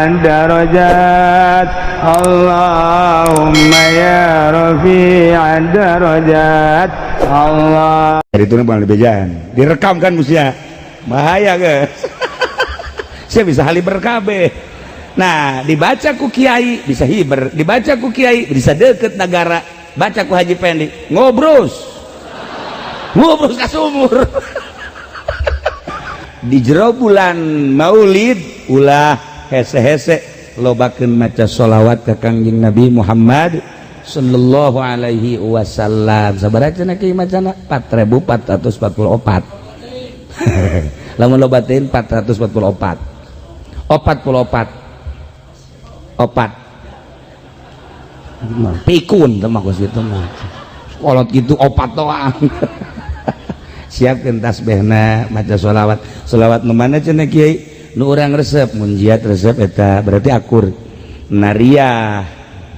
الدرجات اللهم يا رفيع الدرجات الله. Itu bukan bejaan, direkam kan musia, bahaya guys. Saya bisa haliber kabeh. Nah, dibaca ku kiai bisa hiber, dibaca ku kiai bisa deket negara, baca ku Haji Pendi ngobrus ngobrus ka sumur. Di jero bulan Maulid ulah hese-hese, lobakeun maca sholawat ka Kangjeng Nabi Muhammad sallallahu alaihi wasallam. Sabaraha cenah kieu macana? 4444. Lamun lobatin 444, 44 opat pikun teh mah gitu mah kolot gitu, opat doang. Siapkeun tasbihna, maca sholawat. Sholawat nu mana cenah kiai nu urang resep? Munjiat resep, eta berarti akur. Nariah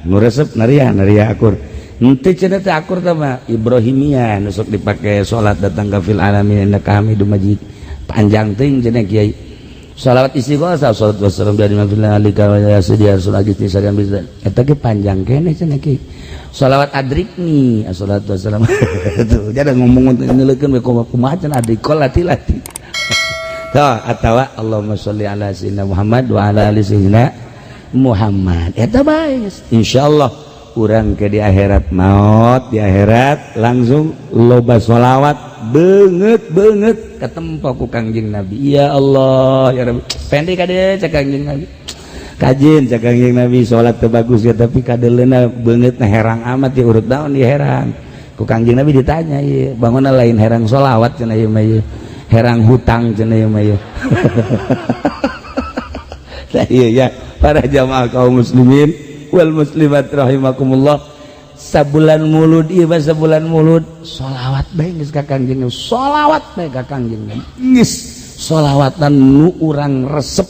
nu resep, nariah, nariah akur. Henteu cenah teh akur teh mah Ibrahimiyah nu sok dipake salat datang ka fil alamin innaka hamidum majid, panjang teuing cenah kiai. Salawat istighosah, salawat wassalam bi alika wa ya sayyidi rasul agiti sarian bisa, eta ge panjang keneh cenah kiai. Salawat adrikni, assalatu wassalam tuh jadi ngomong nileukeun we kumaha cenah adrikol lati-lati tuh, atawa Allahumma sholli ala sayyidina Muhammad wa ala ali sayyidina Muhammad, eta bae. Insyaallah urang ke di akhirat, maut di akhirat langsung loba sholawat, beungeut beungeut ketempo ku Kangjeng Nabi. Ya Allah ya Rabbi, pendek kade cek Kangjeng Nabi, kajin cek Kangjeng Nabi, salat teu bagus ya, tapi kadeleuna beungeut herang amat ya, urut daun di herang ku Kangjeng Nabi. Ditanya ieu bangunna lain herang sholawat cenah, ieu mah ieu herang hutang cenah ieu mah ieu. Nah, iya ya, para jamaah kaum muslimin wal muslimat rahimakumullah, sabulan mulud ieu mah, sabulan mulud sholawat bae geus ka Kangjeng, sholawat bae ka Kangjeng, geus sholawatan nu urang resep.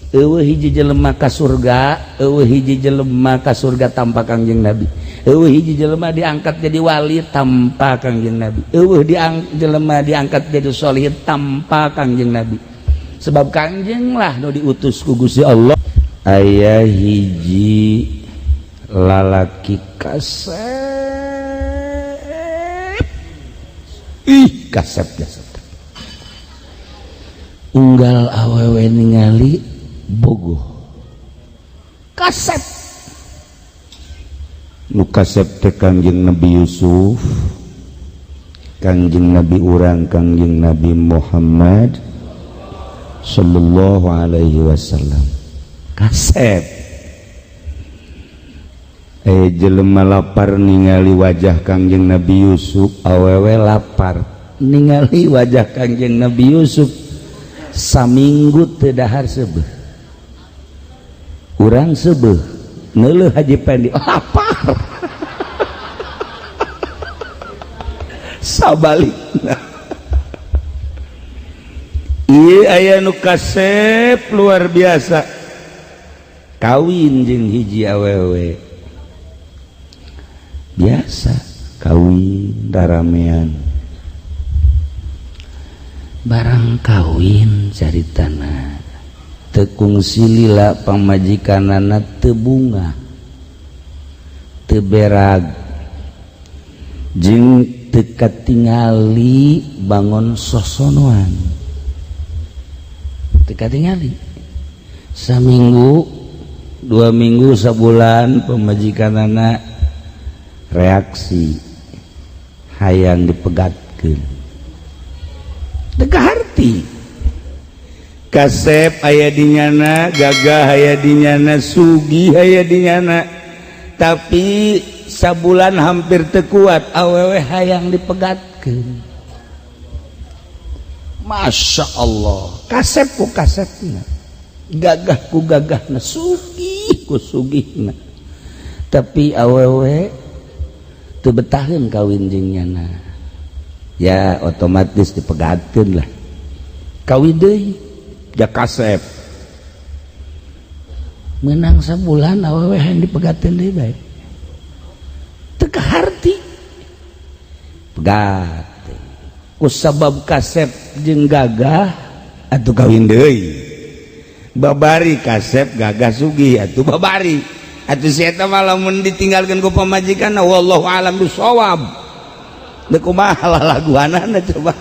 Eueuh hiji jelema ka surga, eueuh hiji jelema ka surga tanpa Kangjeng Nabi. Eueuh hiji jelema diangkat jadi wali tanpa Kangjeng Nabi. Eueuh jelema diangkat jadi sholih tanpa Kangjeng Nabi, sebab Kangjeng lah nu diutus ku Gusti Allah. Aya hiji lalaki kasep, ih kasep jasad, unggal awewe ningali bogoh. Kasep nu kasep teh Kangjeng Nabi Yusuf, Kangjeng Nabi urang, Kangjeng Nabi Muhammad sallallahu alaihi wasallam. Kasep, eh jelema lapar ningali wajah Kangjeng Nabi Yusuf, awewe lapar ningali wajah Kangjeng Nabi Yusuf, saminggu teu dahar seubeuh. Urang seubeuh neuleuh Haji Pendi lapar, sabalikna. Ieu aya nu kasep luar biasa, kawin jeung hiji awewe. Biasa kawin daramean, barang kawin caritana tekung silila, pamajikanana teu bunga, teu berag, jeung teu katingali bangun sosonoan, teu katingali. Saminggu, 2 minggu, sabulan, pamajikanana reaksi hayang dipegatkeun, teu kaharti. Kasep aya di nyana, gagah aya di nyana, sugih aya di nyana, tapi sabulan hampir teu kuat, awewe hayang dipegatkeun. Masya Allah, kasep ku kasepna, gagah ku gagahna, sugih ku sugihna, tapi awewe teu betaheun kawin jeung nyana. Ya otomatis dipegatkeun lah. Kawin deui, ja kasep, menang sebulan, awewe hayang dipegatkeun deui bae, teu kaharti, pegat. Ku sabab kasep jeung gagah atuh kawin deui. Babari kasep gagah sugih atuh babari. Atuh si eta mah lamun ditinggalkeun ku pamajikan wallahu alam bisawab. Deuk kumaha lalaguanana coba.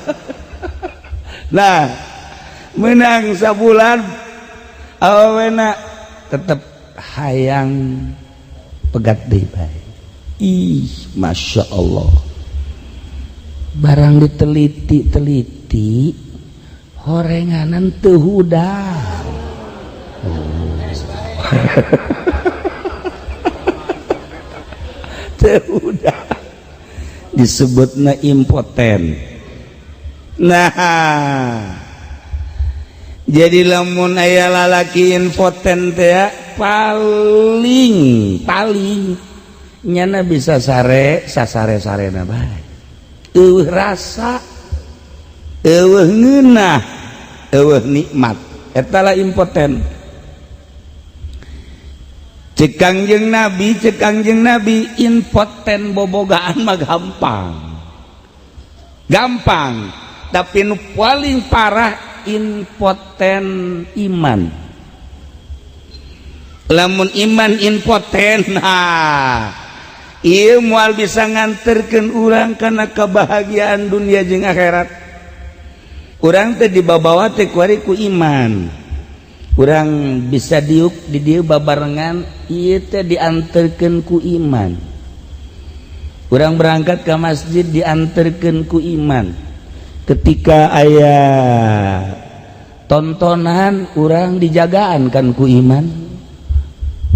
Nah, menang sabulan awena tetep hayang pegat deui bae. Ih, Masya Allah. Barang diteliti-teliti horenganan teu hudang. Oh. Teu hudang. Disebutna impoten. Nah, jadi lamun aya lalaki impoten teh paling paling nyana bisa sare sasare sarena bae. Eueuh rasa, eueuh ngeunah, eueuh nikmat. Eta lah impoten. Cek Kangjeng Nabi, cek Kangjeng Nabi, impoten bobogaan mah gampang. Gampang, tapi nu paling parah impoten iman. Lamun iman impoten, nah ieu moal bisa nganterkeun urang kana kebahagiaan dunia jeung akhirat. Urang teh dibabawa teh kuari ku iman. Urang bisa diuk di dieu babarengan ieu teh dianterkeun ku iman. Urang berangkat ke masjid dianterkeun ku iman. Ketika aya tontonan urang dijagaan kan ku iman.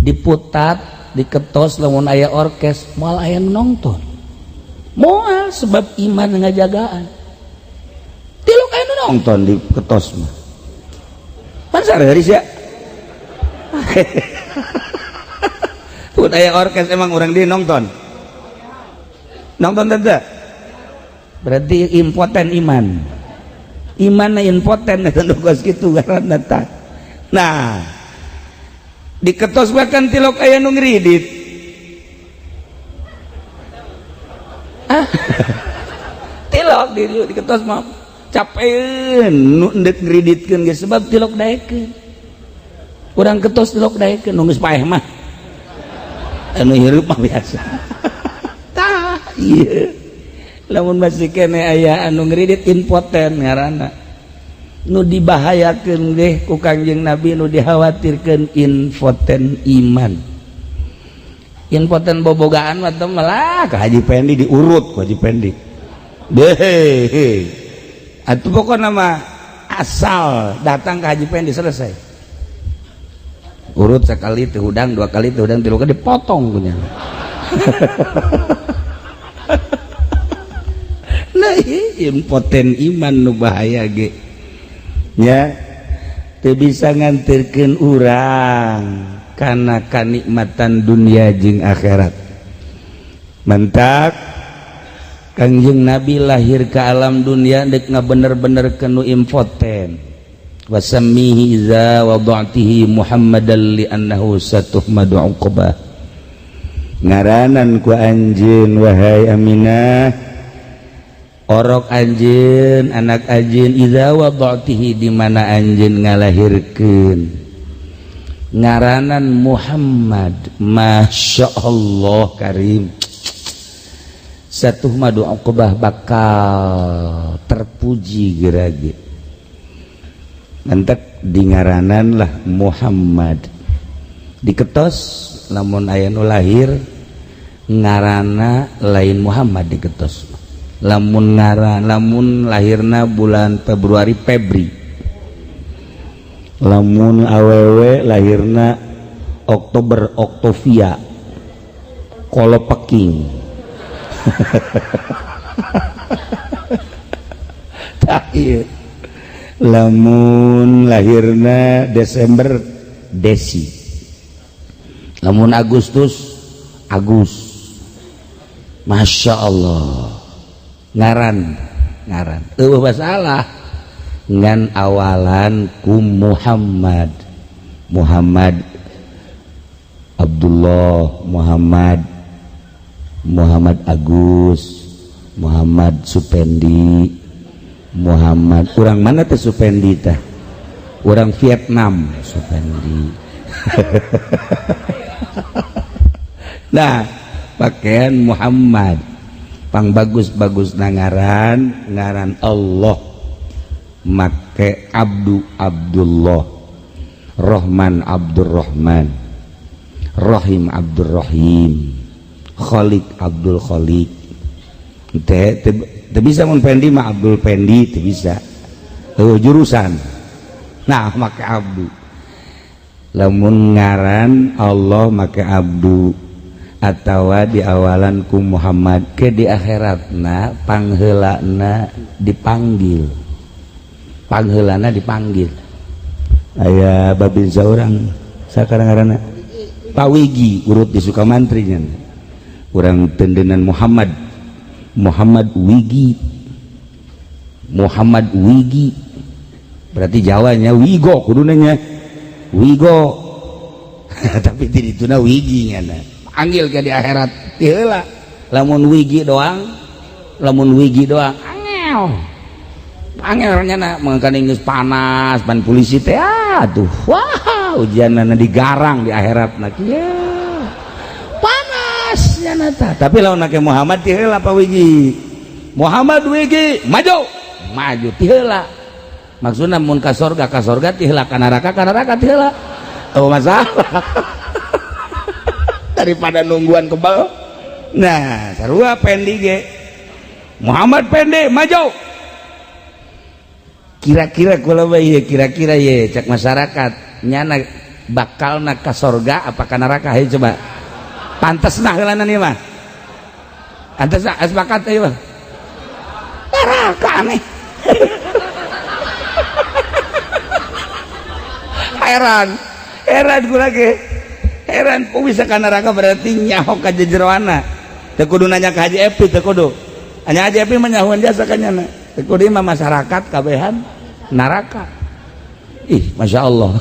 Diputat, diketos lamun aya orkes moal aya nu nonton. Moal sebab iman ngajagaan. Tilok aya nu nonton di ketos mah. Pan sareuris ya. Pun aya orkes emang urang di nonton. Nonton teu? Berarti impoten iman. Iman impoten eta nu kos kitu ngaranna tah. Nah, diketos bahkan tilok aya nu ngridit. Ah. Tilok di diketos mah capeun nu endek ngriditkeun ge sebab tilok daekeun. Urang ketos tilok daekeun nu geus paeh mah. Anu hirup mah biasa. Tah, ieu. Lamun masih kene aya anu ngridit impoten ngaranna. Nu dibahayakeun ge ku Kangjeng Nabi nu dikhawatirkeun impoten iman. Impoten bobogaan mah teh malah ka Haji Pendi diurut ku Haji Pendi. Deh. Atuh pokona mah asal datang ke Haji Pendi selesai. Urut sekali teu hudang, dua kali teu hudang, tilu kali dipotong punya. Nah, impoten iman nu bahaya ge. Nya teu bisa nganterkeun urang kana kanikmatan dunia jeung akhirat. Mantak Kangjeng Nabi lahir ke alam dunia dek ngabener-bener kenu impoten. Wasammihi iza wada'tihi Muhammadan li annahu satuhmadu uqbah. Ngaranan ku anjeun wahai Aminah, orok anjeun, anak anjeun, iza wada'tihi di mana anjeun ngalahirkeun. Ngaranan Muhammad, Masya Allah Karim. Satuhmadu uqbah bakal terpuji gerage. Mantak di ngaranan lah Muhammad. Diketos lamun aya nu lahir ngarana lain Muhammad diketos. Lamun ngaran lamun lahirna bulan Februari Febri. Lamun awewe lahirna Oktober Oktovia. Kolopeking. Tah ieu. Lamun lahirna Desember Desi. Lamun Agustus Agus. Masya Allah. Ngaran ngaran eueuh masalah ngan awalan ku Muhammad. Muhammad Abdullah, Muhammad Muhammad Agus, Muhammad Supendi, Muhammad kurang mana teh Supendi tah? Orang Vietnam Supendi. Nah, pakaian Muhammad pang bagus-bagus na ngaran, ngaran Allah make Abdu Abdullah, Rahman Abdurrahman, Rahim Abdurrahim, Khalik Abdul Khalik. Teh teu bisa mun Pendi mah Abdul Pendi teu bisa. Heuh jurusan. Nah, make Abdu. Lamun ngaran Allah make Abdu atawa diawalan ku Muhammad ke di akhiratna pangheulana dipanggil. Pangheulana dipanggil. Aya babin saurang sakarang ngaranna Pak Wigi urut di Sukamantri nya. Urang tendenan Muhammad, Muhammad Wigi, Muhammad Wigi berarti Jawanya Wigo kuduna nya Wigo. Tapi di dituna Wigi nya panggil ke di akhirat ti heula. Lamun Wigi doang, lamun Wigi doang angel angel nya na mangkana geus panas pan polisi teh aduh wah ujianna digarang di akhirat na kieu panas nya na tah. Tapi lamun make Muhammad ti heula Pak Wigi, Muhammad Wigi maju maju ti heula. Maksudna mun ka sorga ti heula, ka neraka ti heula. Oh masalah. Daripada nungguan kebal. Nah sarua Pendi ge Muhammad Pendi maju. Kira-kira kula bae kira-kira ye cak masyarakat nyana bakalna ka sorga apa ka neraka hayu coba. Pantes nah heulana ieu mah. Pantes nah sepakat ieu mah. Neraka aneh. Heran, heran kula ge. Heran kok bisa ka neraka berarti nyaho ka jejeroana. Teu kudu nanya ka Haji Epi teu kudu. Hanya Haji Epi mah nyahoan jasa ka nyana. Teu kudu mah masyarakat kabehan neraka. Ih, Masya Allah.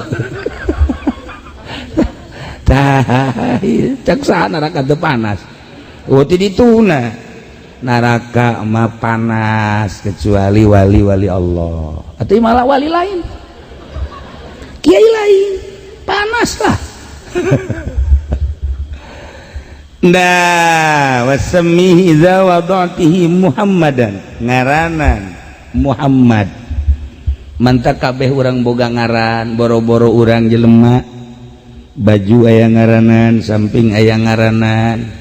Tah, cek saha neraka teu panas. Oh ti dituna. Neraka mah panas kecuali wali-wali Allah. Atau malah wali lain. Kiai lain panas lah. Nah, wasmihi idza wada'tihi Muhammadan, ngaranan Muhammad. Mantap kabeh urang boga ngaran, boro-boro urang jelema. Baju aya ngaranan, samping aya ngaranan.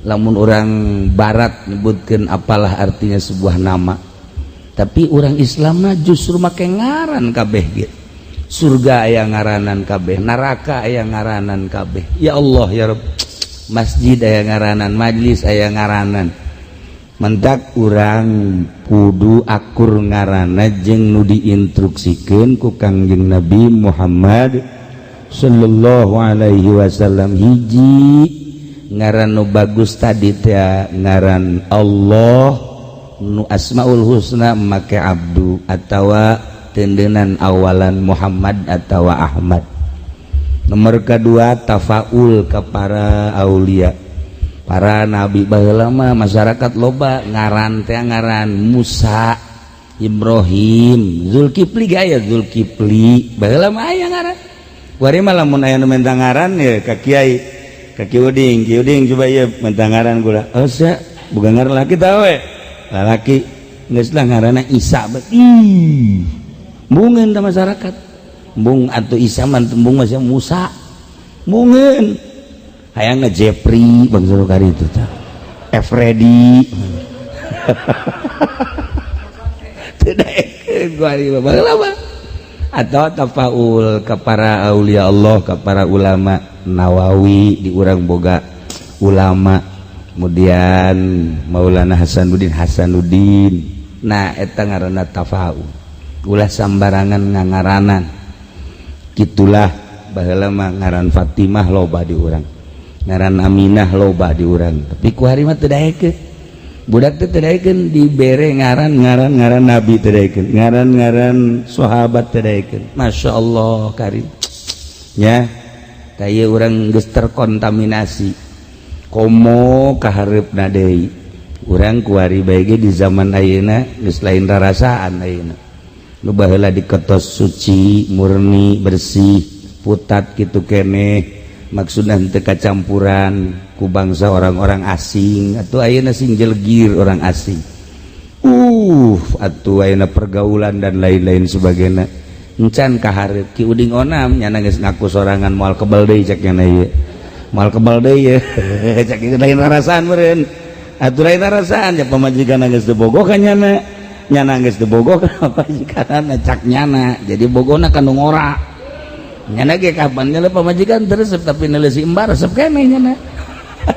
Lamun urang barat nyebutkeun apalah artinya sebuah nama. Tapi urang Islam mah justru make ngaran kabeh ge. Surga aya ngaranan kabeh, neraka aya ngaranan kabeh. Ya Allah ya Rabb. Masjid aya ngaranan, majlis aya ngaranan. Mentak urang kudu akur ngaranna jeung nu diinstruksikeun ku Kangjeng Nabi Muhammad sallallahu alaihi wasallam. Hiji ngaran nu bagus tadi teh ngaran Allah nu Asmaul Husna make Abdu atawa tendenan awalan Muhammad atau Ahmad. Nomor kedua tafaul ke para aulia, para nabi. Baheula mah masyarakat loba ngaran teh ngaran Musa, Ibrahim, Zulkifli gaya Zulkifli baheula mah aya ngaran. Kuari mah lamun aya nu menta ngaran ya ka kiai, ka Ki Uding, Ki Uding coba ieu menta ngaran kula. Oh sia, boga ngaran laki tah we. Lalaki geus lah ngaranna Isa. Ih. Mungen ta masyarakat. Mung atuh Isa mah tembung masih Musa. Mungen. Hayangna Jepri bangsa nu kari itu tah. Efredi. Teu daekeun kuari mah baheula mah. Atau tafaul ka para aulia Allah, ka para ulama. Nawawi di urang boga ulama. Kemudian Maulana Hasanuddin Hasanuddin. Nah eta ngaranna tafaul. Ulah sambarangan ngangaranan. Gitulah baheula mah ngaran Fatimah loba di urang, ngaran Aminah loba di urang. Tapi ku hari mah teu daekeun. Budak teh teu daekeun dibere ngaran-ngaran ngaran nabi teu daekeun, ngaran-ngaran sahabat teu daekeun. Masya Allah karim. Ya, tah ieu urang geus terkontaminasi. Komo kahareupna deui. Urang kuari bae ge di zaman ayeuna geus lain rarasaan ayeuna. Nu baheula diketos suci, murni, bersih, putat gitu keneh, maksudna henteu kacampuran ku bangsa orang-orang asing atau ayeuna sing jelgir orang asing. Atuh ayeuna pergaulan dan lain-lain sebagainya. Encan kahareup Ki Uding Onam nyana geus ngaku sorangan, moal kebal deui cek nyana ieu. Moal kebal deui ye. Cek ieu lain rarasaan meureun. Atuh lain rarasaan ya, pamajikan geus teu bogoh ka nyana. Nyana geus teu bogoh ka pamajikan cak nyana. Jadi bogona ka nu ngora. Nyana ge kapan nyana pamajikan teu resep, tapi neuleuh embar resep keneh nyana.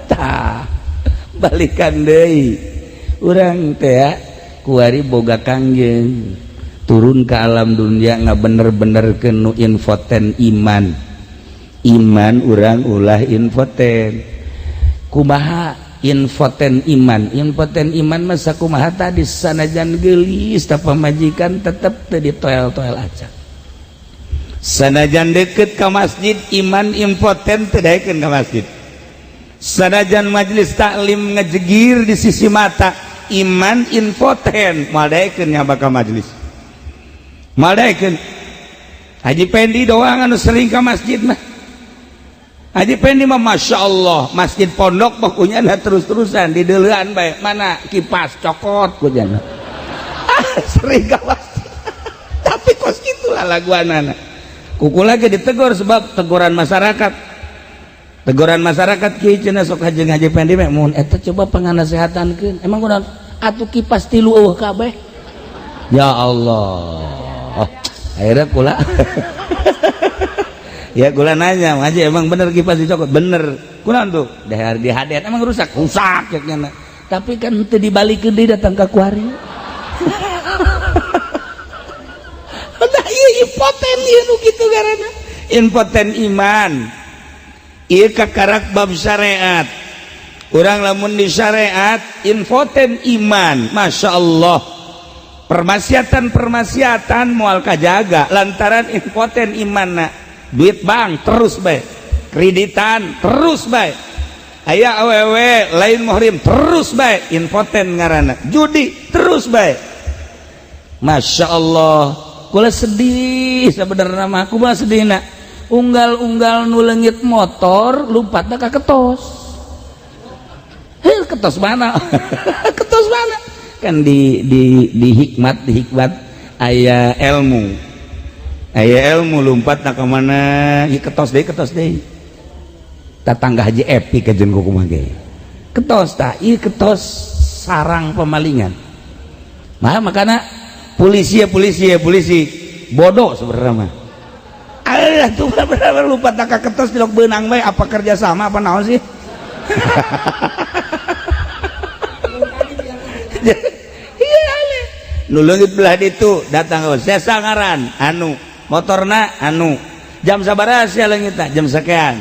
Tah, balikan deui. Urang teh kuari boga Kangjeng turun ke alam dunia nggak bener-bener kenu impoten iman. Iman urang ulah impoten. Kumaha impoten iman? Impoten iman masa kumaha tadi? Sanajan gelis ta pamajikan tetep teu ditoel-toel aja. Sanajan deket ke masjid, iman impoten, teu daekeun ka masjid. Sanajan majelis taklim ngejegir di sisi mata, iman impoten, moal daekeun nyaba ka majelis, moal daekeun. Haji Pendi doang anu sering ke masjid mah. Haji Pendi mah masya Allah, masjid pondok pokoknya ada terus-terusan di deulean bae, mana kipas cokot kunyana. Ah, sering ke masjid, tapi kos gitulah laguanana. Kuku lagi ditegur sebab teguran masyarakat, teguran masyarakat, "Kiai," cenah, "sok haji Haji Pendi mah mun eta coba panganasehatankeun." "Emang kunaon atuh? Kipas tilu eueuh kabeh." Ya Allah, akhirnya kula ya kula nanya, "Haji, emang bener kipas dicokot?" "Bener." "Kunaon tuh?" "Dahar di hadet." "Emang rusak?" "Rusak," ceknya. Tapi kan teu dibalikeun deui datang ka kuari. Udah, iya, impoten ieu nu kitu karena impoten iman. Ieu kakarak bab syariat. Urang lamun di syariat impoten iman, masya Allah, permaksiatan-permaksiatan moal kajaga lantaran impoten imanna. Duit bank terus bae, kreditan terus bae, aya awewe lain muhrim terus bae, impoten ngaranna. Judi terus bae. Masya Allah, kula sedih sebenarnya mah. Aku mah sedih nak unggal-unggal nu leungit motor lompatna ka ketos. Heh, ketos mana? Ketos mana? Kan di hikmat, di hikmat aya ilmu, aya ilmu. Lompat nak ke mana? Ieu ketos deui, ketos deui. Tatangga Haji Epi kajen kumaha ge ketos. Tah, ieu ketos sarang pemalingan mah. Makana polisi ya, polisi ya, polisi bodoh sebenarnya mah. Alah tuh, bener lupa tak ketos tilok beunang bae. Apa kerja sama apa naon sih? Iya, aneh. Nu leungit belah ditu datang, saya sangaran anu motorna, anu jam sabaraha sia leungitna? Jam sekian.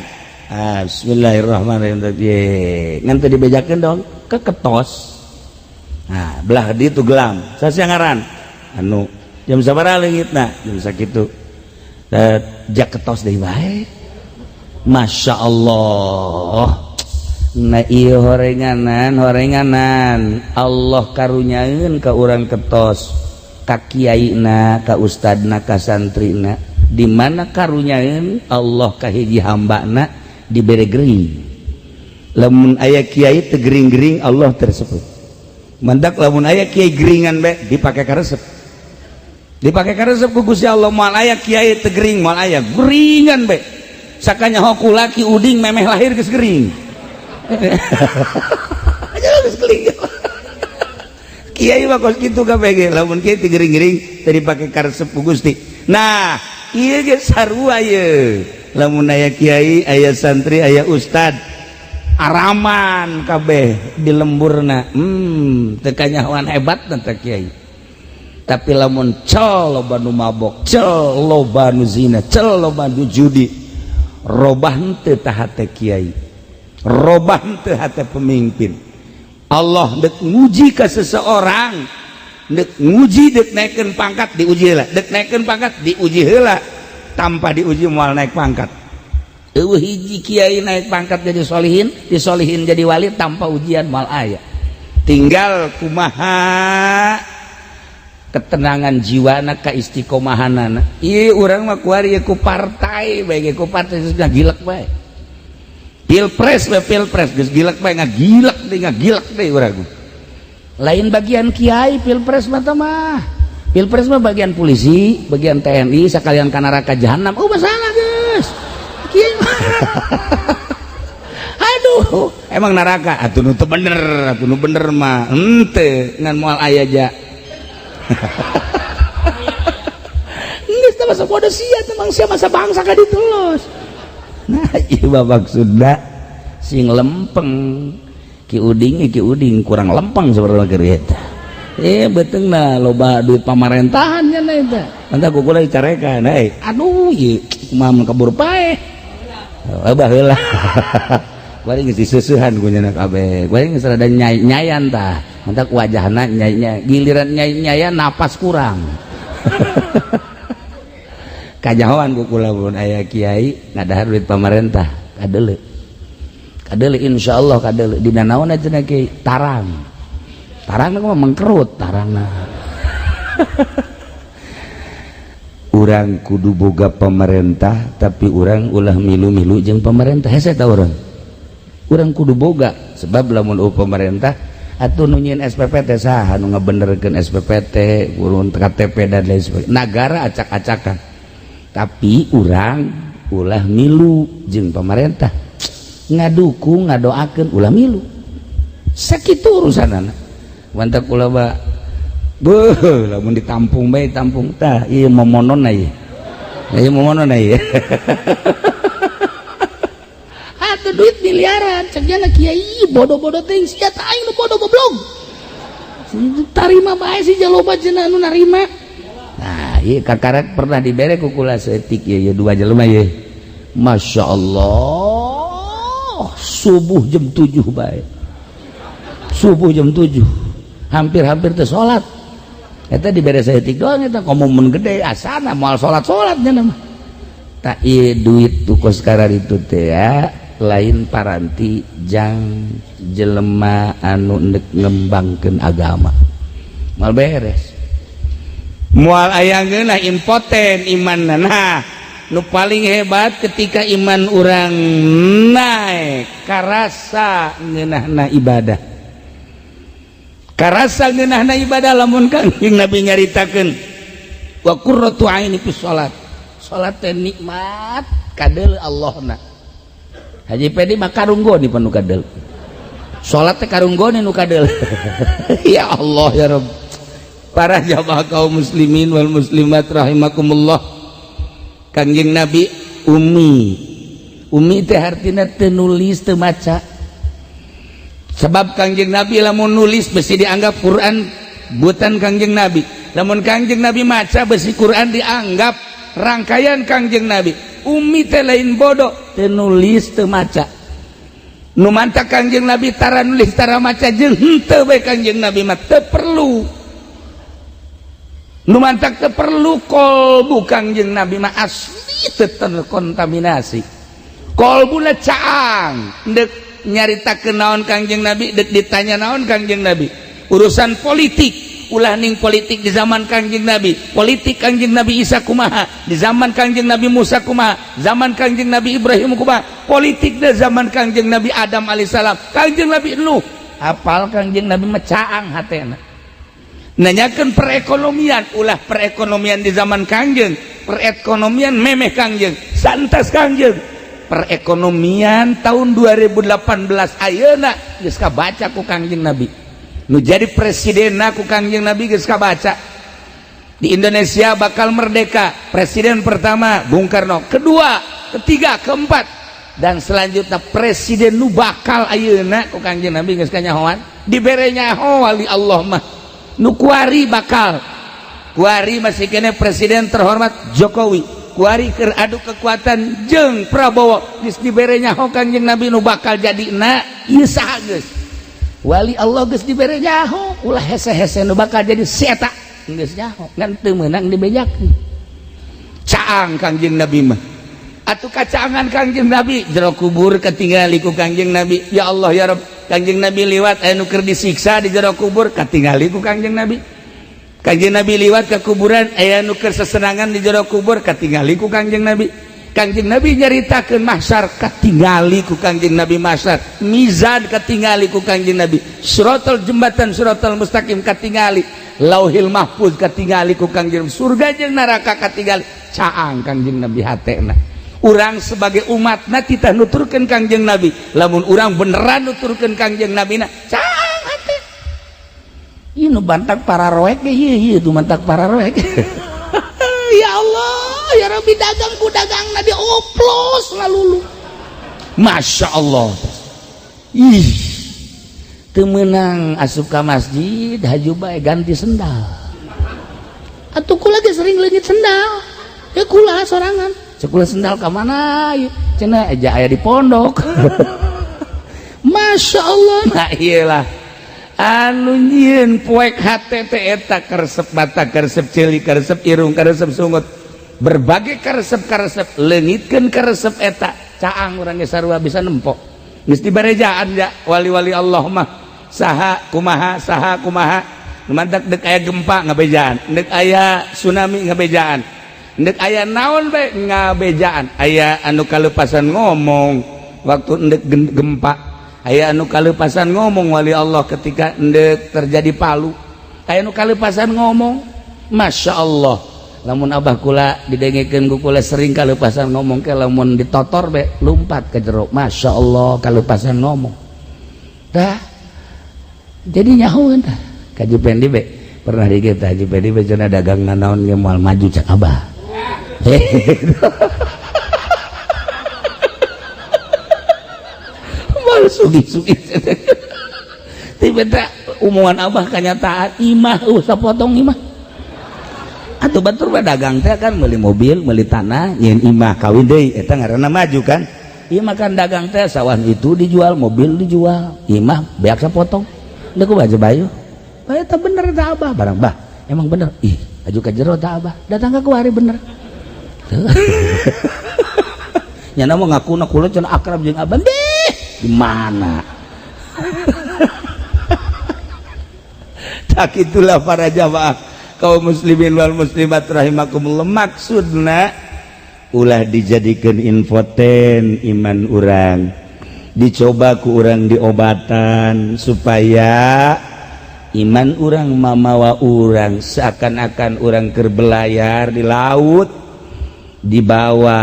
Ah, bismillahirrahmanirrahim. Ngan teu dibejakeun dong ke ketos. Nah, belah ditu gelam saya ngaran anu jam sabaraha leungitna? Jam sakitu. Jak ketos deui bae. Masya Allah. Nah, ieu horenganan, horenganan Allah karunyaeun ka urang ketos, ka kiaina, ka ustadna, ka santrina. Di mana karunyaeun Allah ka hiji hambana dibere gering. Lamun aya kiai teu gering-gering, Allah tersebut mandak. Lamun aya kiai geringan bae, dipake karesep, dipake karesep ku Gusti Allah. Moal aya kiai teu gering, moal aya geringan bae. Sakanya hoku laki uding memeh lahir geus gering. Geus gering. Kiai mah kos kitu kabeh ge. Lamun kiai teu gering-gering, teu dipake karesep ku Gusti. Nah, ieu ge sarua ye. Lamun aya kiai, aya santri, aya ustad araman kabeh di lemburna, teu kanyahoan hebat teh kiai. Tapi lamun cel loba nu mabok, cel loba nu zina, cel loba nu judi, robah henteu tah hate kiai, robah henteu hate pemimpin? Allah dek nguji ke seseorang, dek nguji, dek naikkeun pangkat, diuji heula. Dek naikkeun pangkat, diuji heula. Tanpa diuji moal naik pangkat. Eueuh hiji kiai naik pangkat jadi solihin, disolihin jadi wali tanpa ujian, moal aya. Tinggal kumaha. Ketenangan jiwana, kaistiqomahanana. Ieu urang mah kuari ku partai bae, ku partai geus ngagilek bae. Pilpres bae, pilpres geus gilek bae, ngagilek deui, ngagilek deui urang. Lain bagian kiai pilpres mah mah. Pilpres mah bagian polisi, bagian TNI, sekalian ka neraka jahanam. Oh, masalah geus. Kiai mah. Aduh, emang neraka atuh nu teu bener, atuh nu bener mah henteu ngan moal aya ja. Geus teh masa bodoh sia teh mangsia masa bangsa ka ditu los. Nah, ieu mah maksudna sing lempeng. Ki Uding, Ki Uding kurang lempeng sebenarnya keur eta. Beuteungna loba duit pamarentahan nya eta. Mantap ku kula dicarekan euy. Aduh, ieu kumaha mun kabur paeh. Oh, baheula. Kuari geus diseusehan ku nya kabeh. Kuari geus rada nyayan tah. Mantak wajahna nyai, giliran nyai nyayan napas kurang. Kajahoan ku kula mun aya kiai ngadahar duit pamarentah, kadeuleu. Kadeuleu insyaallah kadeuleu. Dina naon cenah kiai? Tarang. Tarangna mah mengkerut tarangna. Urang kudu boga pemerintah tapi urang ulah milu-milu jeung pemerintah. Hese ta urang? Urang kudu boga sebab lamun pemerintah atuh nu nyieun SPPT saha nu ngabenerkeun SPPT, urun KTP dan lain sebagainya. Nagara acak-acakan. Tapi urang ulah milu jeung pemerintah. Ngadukung, ngadoakeun ulah milu. Sakitu urusanana. Mantak ulah ba beuh lamun ditampung bae tampung tah ieu momononna ieu. Ieu momononna ieu. Atuh duit miliaran cek nya kiai bodoh-bodoh teuing sia tah aing nu bodoh goblok. Tarima bae si jaloba cenah anu narima. Nah, ieu kakarak pernah dibere ku kula saeutik ieu, ieu dua jelema ieu. Masya Allah, subuh jam 7 bae. Subuh jam 7. Hampir-hampir teu salat. Eta dibere saeutik doang eta komo mun gede asana moal salat-salat nya mah. Tak ieu duit tu kos itu teh ya lain paranti jang jelema anu ndek ngembangkeun agama. Moal beres. Moal aya ngeunah impoten imanna. Nah, nu paling hebat ketika iman urang naik karasa ngeunahna ibadah. Karasa ngeunahna ibadah lamun Kangjeng Nabi nyaritakeun wa qurratu aini fi salat. Salat teh nikmat kadeuleu Allahna. Haji Pedi mah karunggoni panu kadeuleu. Salat teh karunggoni nu kadeuleu. Ya Allah ya Rabb. Para jamaah kaum muslimin wal muslimat rahimakumullah. Kangjeng Nabi ummi. Ummi teh artina teu nulis teu maca. Sebab Kangjeng Nabi lamun nulis besi dianggap Quran buatan Kangjeng Nabi. Lamun Kangjeng Nabi maca besi Quran dianggap rangkaian Kangjeng Nabi. Ummi teh lain bodoh, teu nulis teu maca. Nu mantak Kangjeng Nabi tara nulis tara maca jeung henteu bae Kangjeng Nabi mah teu perlu. Nu mantak teu perlu kolbu Kangjeng Nabi mah asli teu terkontaminasi. Kolbuna caang ndek nyaritakeun naon Kangjeng Nabi, dek ditanya naon Kangjeng Nabi. Urusan politik ulah ning politik di zaman Kangjeng Nabi, politik Kangjeng Nabi Isa kumaha, di zaman Kangjeng Nabi Musa kumaha, zaman Kangjeng Nabi Ibrahim kumaha, politik di zaman Kangjeng Nabi Adam alaihissalam, Kangjeng Nabi Nuh, apal Kangjeng Nabi mah caang hatena. Nanyakeun perekonomian, ulah perekonomian di zaman Kangjeng, perekonomian memeh Kangjeng, santas Kangjeng. Perekonomian tahun 2018 ayeuna geus kabaca ku Kangjeng Nabi. Nu jadi presidenna ku Kangjeng Nabi geus kabaca. Di Indonesia bakal merdeka, presiden pertama Bung Karno, kedua, ketiga, keempat, dan selanjutnya presiden nu bakal ayeuna ku Kangjeng Nabi geus kanyahoan. Dibere nyaho wali Allah mah. Nu kuari bakal kuari masih kene presiden terhormat Jokowi. Kuari keur adu kekuatan jeung Prabowo geus dibere nyaho Kangjeng Nabi nu bakal jadi na ieu saha geus. Wali Allah geus dibere nyaho, ulah hese-hese nu bakal jadi si eta geus nyaho ngan teu meunang dibejakeun. Caang Kangjeng Nabi mah. Atuh kacaangan Kangjeng Nabi jero kubur katingali ku Kangjeng Nabi. Ya Allah ya Rabb, Kangjeng Nabi liwat aya nu keur disiksa di jero kubur katingali ku Kangjeng Nabi. Kangjeng Nabi liwat ke kuburan, aya nu keur sesenangan di jero kubur, katingali ku Kangjeng Nabi. Kangjeng Nabi nyaritakeun mahsyar, katingali ku Kangjeng Nabi mahsyar, mizan katingali ku Kangjeng Nabi, siratal jembatan siratal mustaqim katingali, lauhil mahfuz katingali ku Kangjeng, surga jeung neraka katingali, caang Kangjeng Nabi hatena. Urang sebagai umatna kita nuturkeun Kangjeng Nabi, lamun urang beneran nuturkeun Kangjeng Nabi na caang hate. Ieu nu bantak para roek ge ieu ieu nu mantak para roek. Ya Allah, ya Rabbi, dagang ku dagangna dioplos lalulu. Masya Allah. Ih, teu meunang asup ka masjid haju bae ganti sendal. Atuh kula ge sering leungit sendal. Ya kula sorangan. Cek sendal ka mana ieu? Cenah aja aya di pondok. Masya Allah. Nah iyalah. Anu nyieun poek hate teh eta karesep mata, karesep ceuli, karesep irung, karesep sungut, berbagai karesep-karesep, leungitkeun karesep eta caang urang ge sarua bisa nempo. Geus dibarejaan ja wali-wali Allah mah saha kumaha, saha kumaha. Mantak dek aya gempa ngabejaan, dek aya tsunami ngabejaan, dek aya naon bae ngabejaan. Aya anu kalepasan ngomong waktu ndek gempa, aya anu kalepasan ngomong wali Allah ketika ndek terjadi palu, aya anu kalepasan ngomong. Masya Allah, lamun abah kula didengekeun ku kula sering kalepasan ngomong ke, lamun ditotor be lumpat ke jero. Masya Allah, kalepasan ngomong dah jadi nyahoeun tah. Ka Haji Pendi be pernah di kita, Haji Pendi be cenah dagang naon ge moal maju cak abah. Moal sugi-sugi. Tiba-tiba umuman abah kenyataan imah sapotong imah. Atau batur mah dagang teh kan beli mobil, beli tanah, nyieun imah, kawin deui, eta ngaranna maju kan. Ieu mah kan dagang teh sawah itu dijual, mobil dijual, imah beak sapotong. Deuk ku baca bayu. Bae eta bener eta abah barang bah. Emang bener. Ih, aju ka jero ta abah. Datang ka kuari bener. Nyana mau ngaku kula cenah akrab jeung abah. Deh, di mana? Tak itulah para jamaah kaum muslimin wal muslimat rahimakumullah, maksudna ulah dijadikan infoten iman urang, dicoba ku urang diobatan supaya iman urang mamawa urang seakan-akan urang keur belayar di laut, dibawa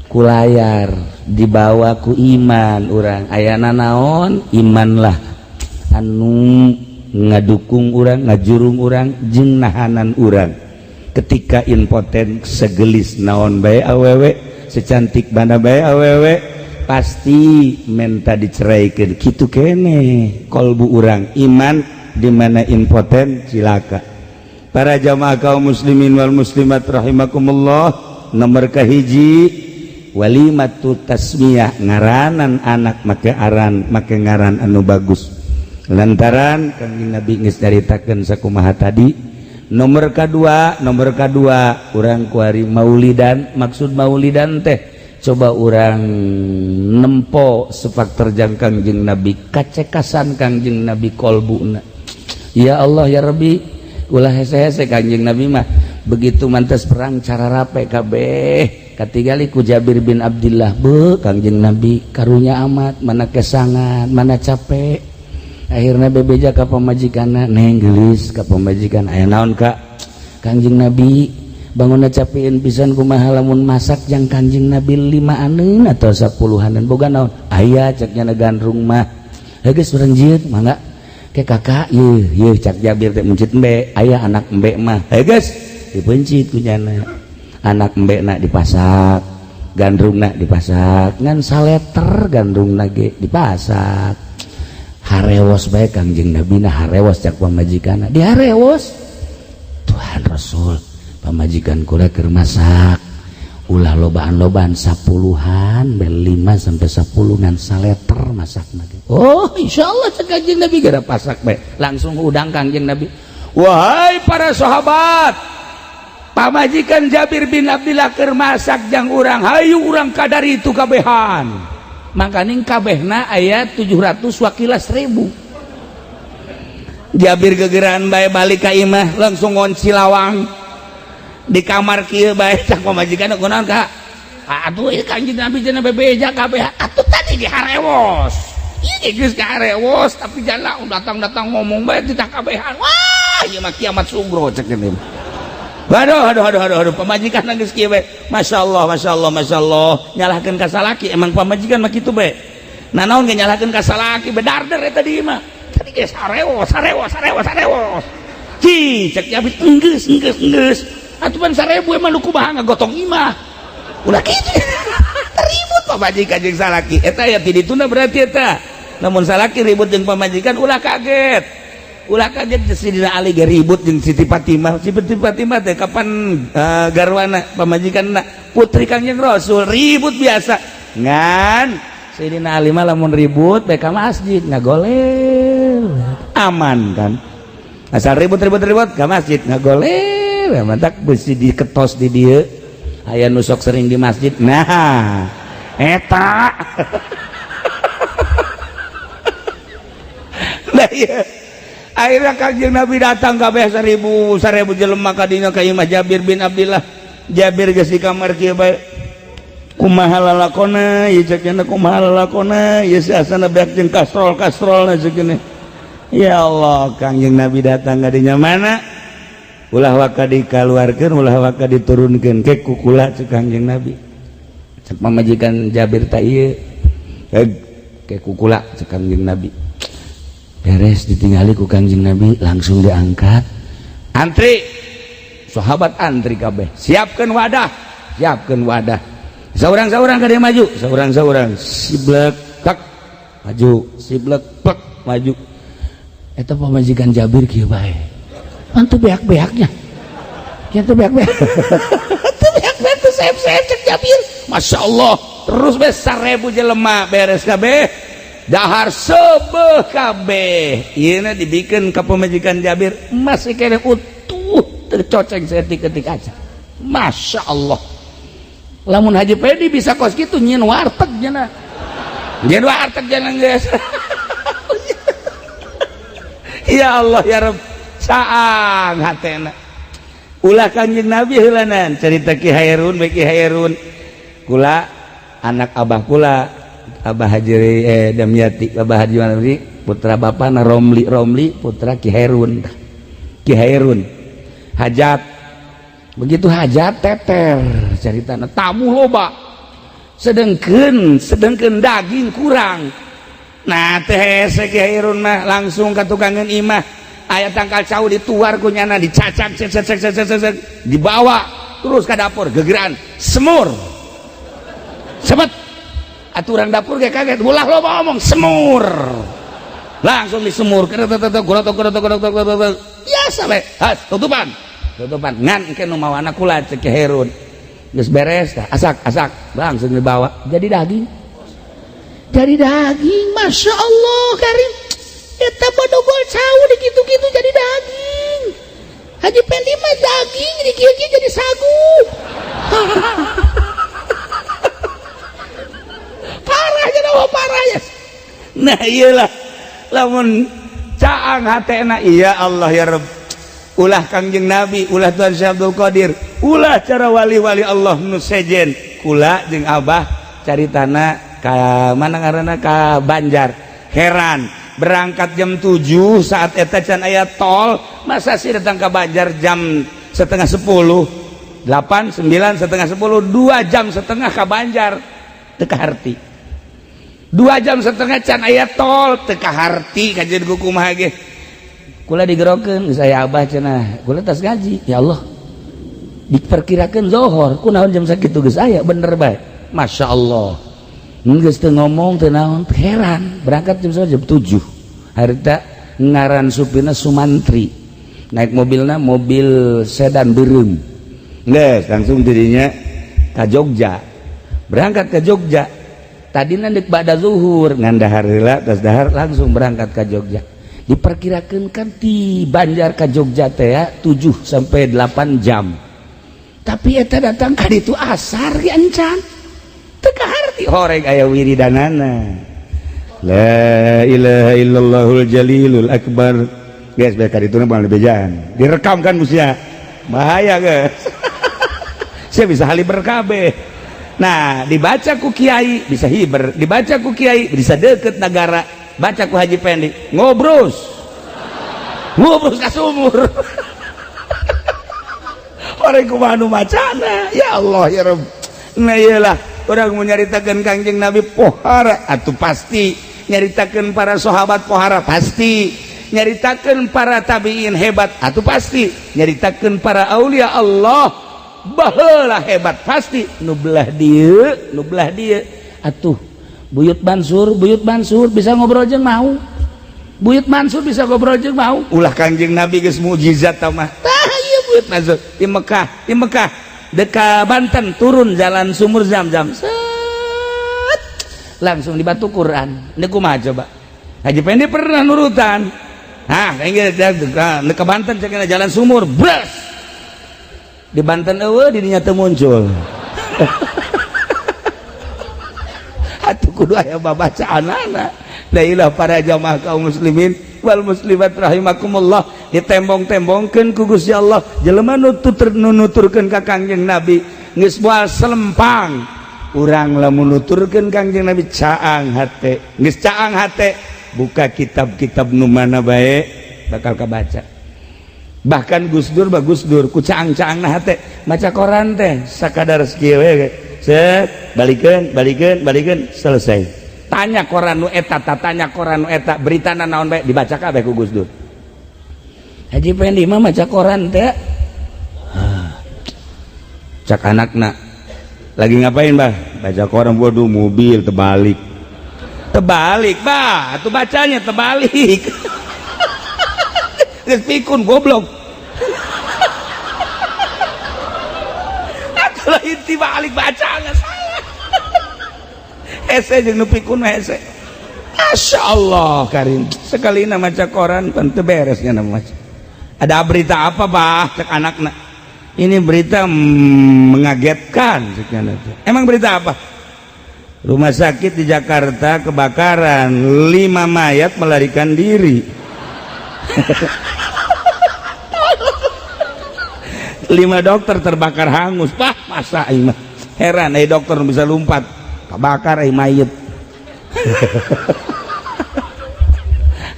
ku layar, dibawa ku iman urang. Ayana naon iman lah anu ngadukung urang, ngajurung urang jeung nahanan urang ketika impoten. Segelis naon bae awewe, secantik mana bae awewe, pasti menta diceraikan. Kitu kene kolbu urang, iman di mana impoten cilaka. Para jamaah kaum muslimin wal muslimat rahimakumullah, nomor kahiji walimatu tasmiyah, ngaranan anak make aran, make ngaran anu bagus lantaran Kangjeng Nabi geus nyaritakeun sakumaha tadi. Nomor kedua, nomor kedua urang kuari maulidan. Maksud maulidan teh coba urang nempo sepak terjang Kangjeng Nabi, kacekasan Kangjeng Nabi kolbuna. Ya Allah ya Rabbi, ulah hese-hese Kangjeng Nabi mah begitu mantes perang cara rape kabeh. Katingali ku Jabir bin Abdullah, be Kangjeng Nabi karunya amat, mana kesangan mana capek. Akhirnya bebeja ka pamajikanna, neng gelis ka pamajikan, aya naon kak? Kangjeng Nabi bangunna capeun pisan, kumaha lamun masak jang Kangjeng Nabi 5-aneun atau 10-aneun, boga naon? Aya cek nya gandrung mah. Heuh geus urang jieun mangga ke kakak. Yeuh yeuh cak Jabir teh mencit embe, aya anak embe mah. Heuh geus dipencit ku nyana anak embe na dipasak, gandrungna dipasak, ngan saleter gandrungna ge dipasak. Harewos bae Kangjeng Nabi na, harewos cak pamajikanna, diharewos. Tuhan Rasul, pamajikan kula keur masak, ulah lobaan-lobaan, 10-an bel 5 sampai 10 ngan saleter masak ge. Oh insyaallah cek Kangjeng Nabi, gara pasak bae langsung udang Kangjeng Nabi. Wahai para sahabat, pamajikan Jabir bin Abdillah keur masak jang urang, hayu urang kadar itu kabehan. Makaning kabehna aya 700 wakila 1000. Jabir gegeran bae balik ka imah langsung ngonci lawang di kamar kieu bae cak pamajikan kunaon ka atuh ieu Kanjeng Nabi cenah bebeja kabeh atuh tadi di harewos ieu geus ka harewos tapi jala datang-datang ngomong bae titah kabehan wah ieu mah kiamat sugro cek gini. Aduh, aduh, aduh, aduh, aduh, pamajikan geus kieu bae. Masya Allah, Masya Allah, Masya Allah. Nyalahkeun ka salaki, emang pamajikan mah kitu bae. Nah, naon ge nyalahkeun ka salaki, bedarder eta di mah. Tadi geus harewos, harewos, harewos, harewos. Ci, cek Jabir, enggeus, enggeus, enggeus. Atuh pan 1000 emang nu kumaha ngagotong imah. Ulah kitu. Ribut pamajikan jeung salaki. Eta ya ti dituna berarti eta. Namun salaki ribut jeung pamajikan ulah kaget. Ulah kaget Sidina Ali ge ribut jeung Siti Fatimah. Siti Fatimah teh kapan garwana pamajikanna putri Kangjeng Rasul ribut biasa. Ngan Sidina Ali mah lamun ribut bae ka masjid ngagolel. Aman kan? Asal ribut-ribut-ribut ka masjid ngagolel. Mantak besi diketos di dieu. Aya nu sok sering di masjid. Nah, eta. Nah, iya. Akhirnya Kangjeng Nabi datang kabeh 1000 1000 jelema ka dinya ka imah Jabir bin Abdillah. Jabir geus di kamar kieu bae. Kumaha lalakona ieu cek cenah kumaha lalakona ieu si asana beak jeung kastrol-kastrolna cek cenah. Ya Allah, Kangjeng Nabi datang ka dinya mana? Ulah waka dikaluarkeun, ulah waka diturunkeun ke kukula cek Kangjeng Nabi. Cek pamajikan Jabir ta ieu. Ke kukula cek Kangjeng Nabi. Beres ditinggali ku Kangjeng Nabi langsung diangkat antri sahabat antri kabeh siapkan wadah seorang-seorang kada maju seorang-seorang siblek tak maju siblek pek maju eta pamajikan Jabir kieu bae antu beak-beaknya kieu teh beak-beak teu beak-beak teu seep-seep cek Jabir Masya Allah terus beres 1000 jelema beres kabeh dahar sebeh kabeh ieu na dibikin ka pamajikan Jabir masih kene utuh tercoceng seetik-etik aja. Masya Allah lamun Haji Pedi bisa kos kitu nyieun warteg cenah nyieun warteg jangan geus. Ya Allah ya Rabb caang hatena ulah Kanjeng Nabi heulanan cerita Ki Hairun bae Ki Hairun kula anak abah kula Abah Haji Damyati Abah Haji Manuri putra bapana Romli Romli putra Ki Hairun Ki Hairun hajat begitu hajat teter caritana tamu loba sedengkeun daging kurang nah teh hese Ki Hairun mah langsung ka tukangeun imah aya tangkal cau dituar ku nyana dicacak cek cek cek cek cek dibawa terus ka dapur gegeran semur cepet aturan dapur kayak kaget ulah lo ngomong semur langsung disemur biasa we has tutupan tutupan ngan ke nu mawana kula cek Herun geus beres tah asak asak langsung dibawa jadi daging Masya Allah karim eta bodogol cau dikitu-kitu jadi daging Haji Pendi mah daging dikieu-kieu jadi sagu. Parahnya nama parahnya. Nah iyalah lamun caang hatena iya Allah ya Rabb ulah Kangjeng Nabi ulah Tuhan Syekh Abdul Qadir ulah cara wali-wali Allah nu sejen kula jeung abah caritana ka mana ngaranna ka Banjar heran berangkat jam 7 saat eta can aya tol masa sih datang ke Banjar jam 9:30 8 9 9:30 2 jam setengah ka Banjar teu kaharti 2 jam setengah can aya tol teu kaharti kajian ku kumaha ge kula digerokeun geus aya abah cenah kula tas ngaji ya Allah diperkirakeun zohor kunaon jam sakitu geus aya bener bae Masya Allah geus teu ngomong teu naon heran berangkat jam jam 7 harita ngaran supirna Sumantri naik mobilna mobil sedan beureum geus langsung dirinya ka Jogja berangkat ke Jogja tadi nanti pada zuhur ngan dahar heula tas dahar langsung berangkat ke Jogja diperkirakan kan di Banjar ke Jogja teh ya 7 sampai 8 jam tapi eta datang ka ditu asar ge encan teu kaharti horeng aya wiridanana la ilaha illallahul jalilul akbar Guys, bae itu mah bejaan. Direkam kan musia. Bahaya, guys. Saya bisa haliber kabeh. Nah, dibaca ku kiai bisa hiber, dibaca ku kiai bisa deket negara, baca ku Haji Pendi ngobrus. Ngobrus ka sumur. Orang kumaha nu macana? Ya Allah ya Rabb. Nah iyalah, orang mau nyaritakeun Kangjeng Nabi pohara atuh pasti, nyaritakeun para sahabat pohara pasti, nyaritakeun para tabiin hebat atuh pasti, nyaritakeun para aulia Allah baheula hebat pasti. Nu belah dieu, nu belah dieu atuh Buyut Mansur, Buyut Mansur bisa ngobrol jeung mau. Buyut Mansur bisa ngobrol jeung mau. Ulah Kangjeng Nabi geus mukjizat tah mah. Tah ieu Buyut Mansur di Mekah, di Mekah deka Banten turun jalan sumur Zam-Zam. Set. Langsung di batu Quran. Ini kumaha coba? Haji Pendi pernah nurutan. Hah, ke Banten cek jalan sumur, bres. Di Banten eueuh di dinya teu muncul. Atuh kudu aya babacaanana. La ilah para jamaah kaum muslimin wal muslimat rahimakumullah, ditembong-tembongkeun ku Gusti Allah jelema nu nuturkeun ka Kangjeng Nabi geus moal selempang. Urang lamun nuturkeun Kangjeng Nabi caang hate, geus caang hate, buka kitab-kitab nu mana bae bakal kabaca. Bahkan Gus Dur bagus Dur ku caang-caangna hate maca koran teh sakadar sakieu we, set balikeun balikeun balikeun selesai. Tanya koran nu eta, tanya koran nu eta, beritana naon bae dibaca kabeh ku Gus Dur. Haji Pendi mah maca koran teh. Cak anakna lagi ngapain bah? Baca koran. Waduh, mobil terbalik. Terbalik bah, atuh bacanya terbalik. Geus pikun goblok. Atuh lain tibalik bacanya salah. Hese jeung nu pikun mah hese. Masya Allah karim. Sekali na maca koran pan teu beres nya maca. Ada berita apa bah? Cek anakna. Ini berita mengagetkan. Emang berita apa? Rumah sakit di Jakarta kebakaran, 5 mayat melarikan diri. 5 dokter terbakar hangus. Bah, masa aing mah heran dokter bisa lompat kebakar aing mayat.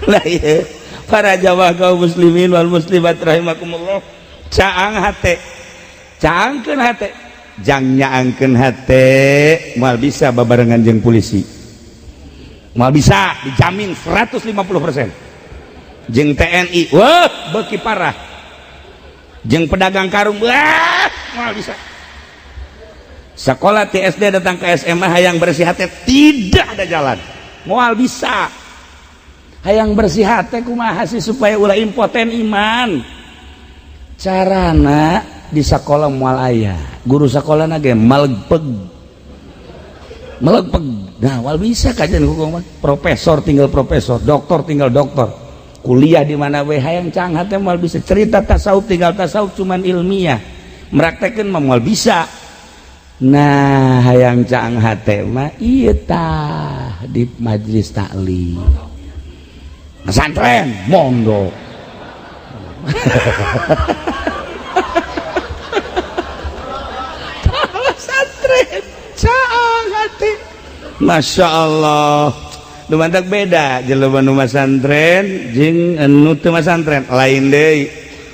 Lah ieu para jamaah kaum muslimin wal muslimat rahimakumullah, caang hate, caangkeun hate, jang nyaangkeun hate moal bisa babarengan jeung polisi, moal bisa, dijamin 150%. Jeung TNI wah beuki parah, jeung pedagang karung wah moal bisa. Sekolah TSD datang ke SMA hayang bersih hate tidak ada jalan, moal bisa. Hayang bersih hate kumaha sih supaya ulah impoten iman? Carana di sekolah moal aya, guru sekolah ge malegpeg melegpeg. Nah moal bisa kajian hukum, profesor tinggal profesor, doktor tinggal doktor, kuliah di mana we hayang cang hate moal bisa. Cerita tasawuf tinggal tasawuf cuman ilmiah, meraktekeun mah moal bisa. Nah hayang caang hate mah ieu tah di majelis taklim pesantren mondok. Pesantren caang hate, Masya Allah. Nu mantak beda jelema nu masantren jeung nu teu masantren lain deui.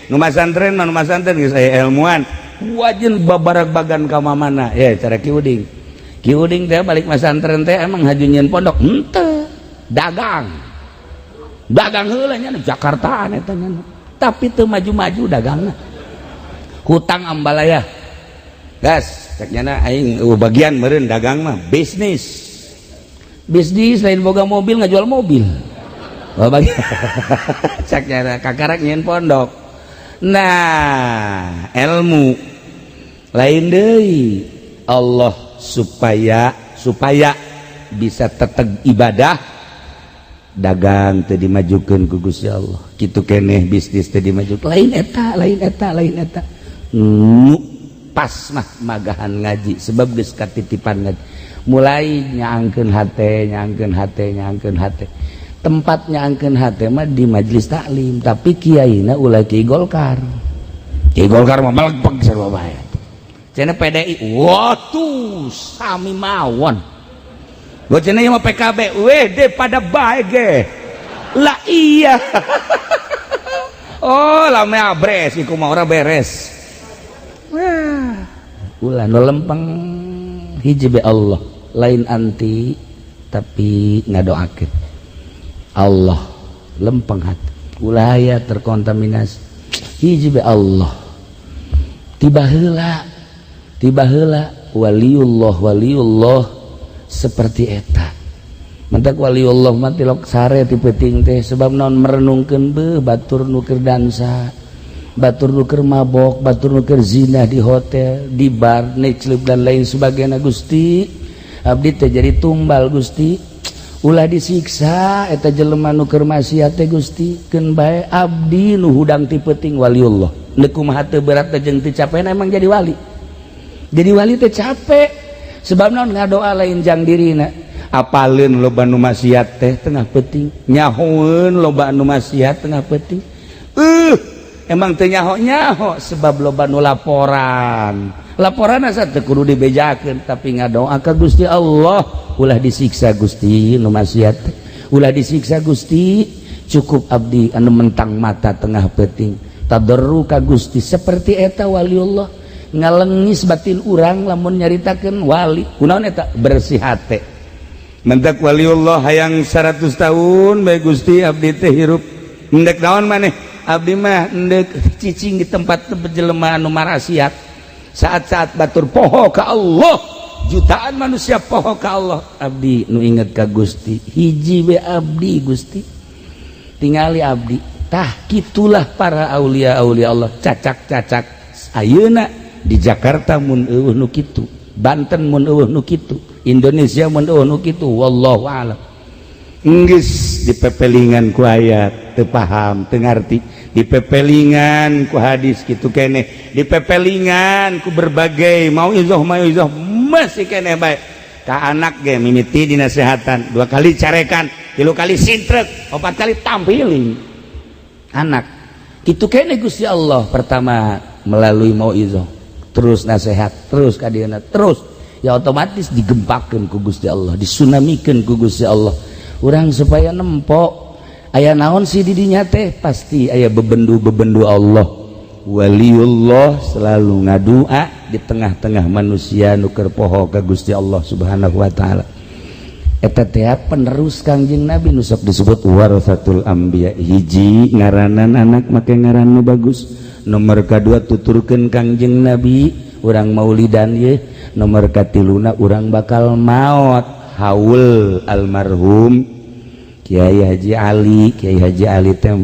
Nu masantren mah nu masantren geus aya ilmuan wajin babarag bagan ka mamana ya cara Ki Uding. Ki Uding teh balik masantren teh emang haju nyieun pondok henteu, dagang. Dagang heula nya Jakartaan eta nya. Tapi teu maju-maju dagangna. Hutang ambalaya. Gas, cek nyana aing bagian meureun dagang mah bisnis. Bisnis lain boga mobil ngajual mobil. Oh bagian. Cek nyana kakarak nyieun pondok. Nah, ilmu lain deui. Allah supaya bisa teteg ibadah, dagang teu dimajukeun ku Gusti Allah. Kitu keneh bisnis teu dimajukeun. Lain eta, lain eta, lain eta. Nu pas mah magahan ngaji sebab geus katitipan ngaji. Mulai nyaangkeun hate, nyaangkeun hate, nyaangkeun hate. Tempatnya angkeun hate mah di majelis taklim, tapi kiaina ulah kiai Golkar. Kiai Golkar mah melegpeg sarua bae. Cenah PDI, waduh, sami mawon. Gua cenah ieu mah PKB, weh deh pada bae ge. Lah iya. Oh, lame abres iku mah ora beres. Wah, ulah nu lempeng hiji be Allah, lain anti tapi ngadoakeun. Allah lempeng hati. Ulah aya terkontaminasi. Hiji be Allah. Tiba heula, tiba heula waliullah, waliullah seperti eta. Mentak waliullah mah tilok sare ti peuting teh, sebab naon? Merenungkeun beuh batur nu keur dansa, batur nu keur mabok, batur nu keur zina di hotel, di bar, nightclub, dan lain sebagainya. Gusti, abdi teh jadi tumbal, Gusti. Ulah disiksa eta jelema nu keur maksiat teh, Gusti. Keun bae abdi nu hudang ti peuting. Waliullah neuk kumaha teu berat teh jeung teu capek emang jadi wali. Jadi wali teh capek, sebab naon? Ngadoa lain jang dirina. Apaleun loba nu maksiat teh tengah peuting, nyahoeun loba nu maksiat tengah peuting. Emang teu nyaho-nyaho, sebab loba nu laporan. Laporan asa teu kudu dibejakeun, tapi ngadoa ka Gusti Allah, ulah disiksa, Gusti, nu maksiat teh. Ulah disiksa, Gusti. Cukup abdi anu mentang mata tengah peuting tadarru ka Gusti. Seperti eta waliullah, ngalengis batin urang lamun nyaritakeun wali. Kunaon eta? Bersih hate. Mentak waliullah hayang 100 tahun bae, Gusti, abdi teh hirup endek naon maneh? Abdi mah endek cicing di tempat jelema anu marasiat. Saat-saat batur poho ka Allah, jutaan manusia poho ka Allah, abdi nu inget ka Gusti. Hiji be abdi, Gusti, tingali abdi. Tah, kitulah para aulia aulia Allah. Cacak-cacak ayeuna di Jakarta mun euweuh nu kitu, Banten mun euweuh nu kitu, Indonesia mun euweuh nu kitu, wallahu alam. Geus dipepelingan ku ayat teu paham, teu ngarti, dipepelingan ku hadis kitu keneh, dipepelingan ku berbagai mauizoh mauizoh masih keneh bae. Ka anak ge mimiti dinasehatan, dua kali carekan, tilu kali sintrek, opat kali tampiling anak kitu keneh. Gusti Allah pertama melalui mauizoh, terus nasihat, terus kadieuna, terus ya otomatis digempakeun ku Gusti Allah, disunamikeun ku Gusti Allah urang supaya nempok aya naon sih didinya teh. Pasti aya bebendu-bebendu Allah. Waliullah selalu ngadua di tengah-tengah manusia nu keur poho ka Gusti Allah Subhanahu wa taala. Eta teh penerus Kangjeng Nabi nu sok disebut warasatul anbiya. Hiji, ngaranan anak make ngaran nu bagus. Nomor kadua, tuturkeun Kangjeng Nabi, urang maulidan ye. Nomor katiluna, urang bakal maot, haul almarhum Kiai Haji Ali. Kiai Haji Ali teh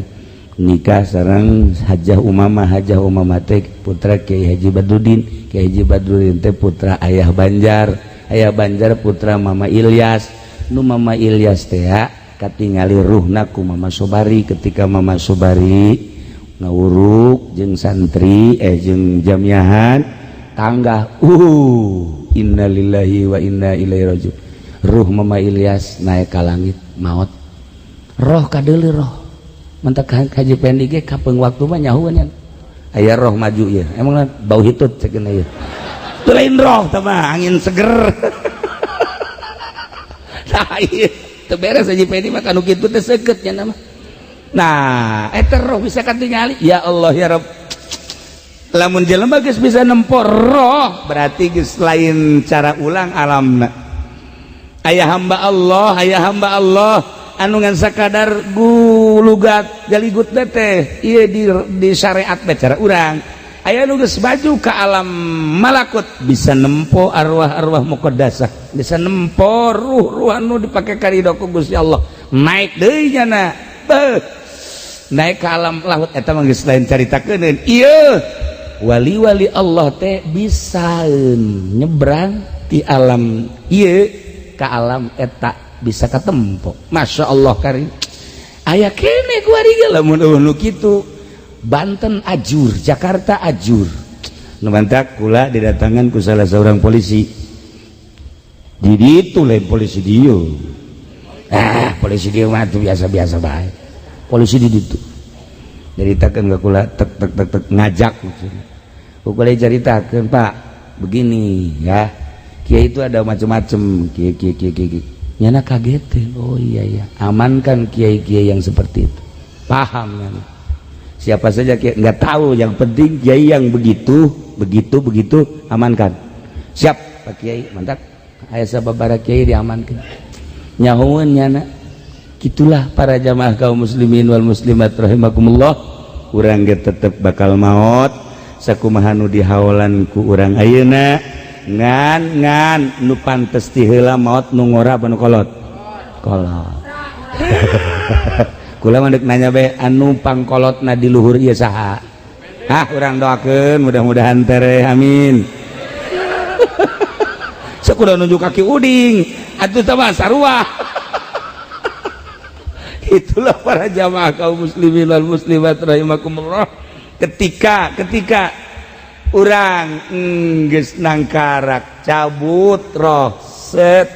nikah sareng Hajah Umamah. Hajah Umamah teh putra Kiai Haji Badrudin. Kiai Haji Badrudin teh putra Ayah Banjar. Ayah Banjar putra Mama Ilyas. Nu Mama Ilyas teh katingali ruhna ku Mama Sobari. Ketika Mama Sobari ngawuruk jeung santri, jeung jamiahan tangga, innalillahi wa inna ilaihi rajiun, ruh Mama Ilyas naik ka langit, maot roh kadeuli roh. Mentak Haji Pendi ge kapeung waktu mah nyahuan nya aya roh maju ya. Emang bau hitut ceuk ieu. Itu lain roh teh mah, angin seger. Nah, ieu teu beres. Haji Pendi mah kanu kitu teh seukeut nya mah. Nah, eta roh bisa katingali. Ya Allah ya Rabb, lamun jelema geus bisa nempo roh, berarti geus lain cara ulang alamna. Aya hamba Allah, aya hamba Allah anu ngan sakadar gulugat galigut teh ieu di syariat teh cara urang. Aya nu geus maju ke alam malakut, bisa nempo arwah-arwah muqaddasah, bisa nempo ruh-ruh anu dipake karido ku Gusti Allah, naik deui nyana. Beuh, naik ke alam lahut. Eta mah geus lain caritakeun ieu. Wali-wali Allah teh bisa nyebrang di alam ieu ke alam eta, bisa katempo. Masya Allah karim, aya kene kuari ge lamun euweuh nu kitu. Banten ajur, Jakarta ajur. Nu mantak kula didatangan ku salah seorang polisi. Jadi itu lain polisi dia. Ah, polisi dia mah tuh biasa-biasa bae. Polisi di ditu nyaritakeun ka kula, tek tek tek tek, ngajak maksudnya. Ku kula caritakeun, "Pak, begini ya, kiai itu ada macam-macam, kiai kiai kiai kiai." Nyana kagetin, "Oh iya iya, amankan kiai-kiai yang seperti itu." Paham nyana. Siapa saja kiai nggak tahu, yang penting kiai yang begitu, begitu, begitu amankan. "Siap, Pak Kiai, mantap." Aya sababaraha kiai diamankan. Nyahoeun nyana. Gitulah para jamaah kaum muslimin wal muslimat rahimakumullah. Urang ge tetep bakal maot sakumaha nu dihaolan ku urang ayeuna, ngan ngan nu pantes ti heula maot nu ngora apa nu kolot? Kolot. Kula mah deuk nanya bae, anu pangkolotna di luhur ieu saha? Ah, urang doakeun mudah-mudahan tereh, amin. Sakuda nunjuk kaki uding atuh tah mah sarua. Itulah para jamaah kaum muslimin wal muslimat rahimakumullah, ketika ketika urang geus nangkarak cabut roh, set,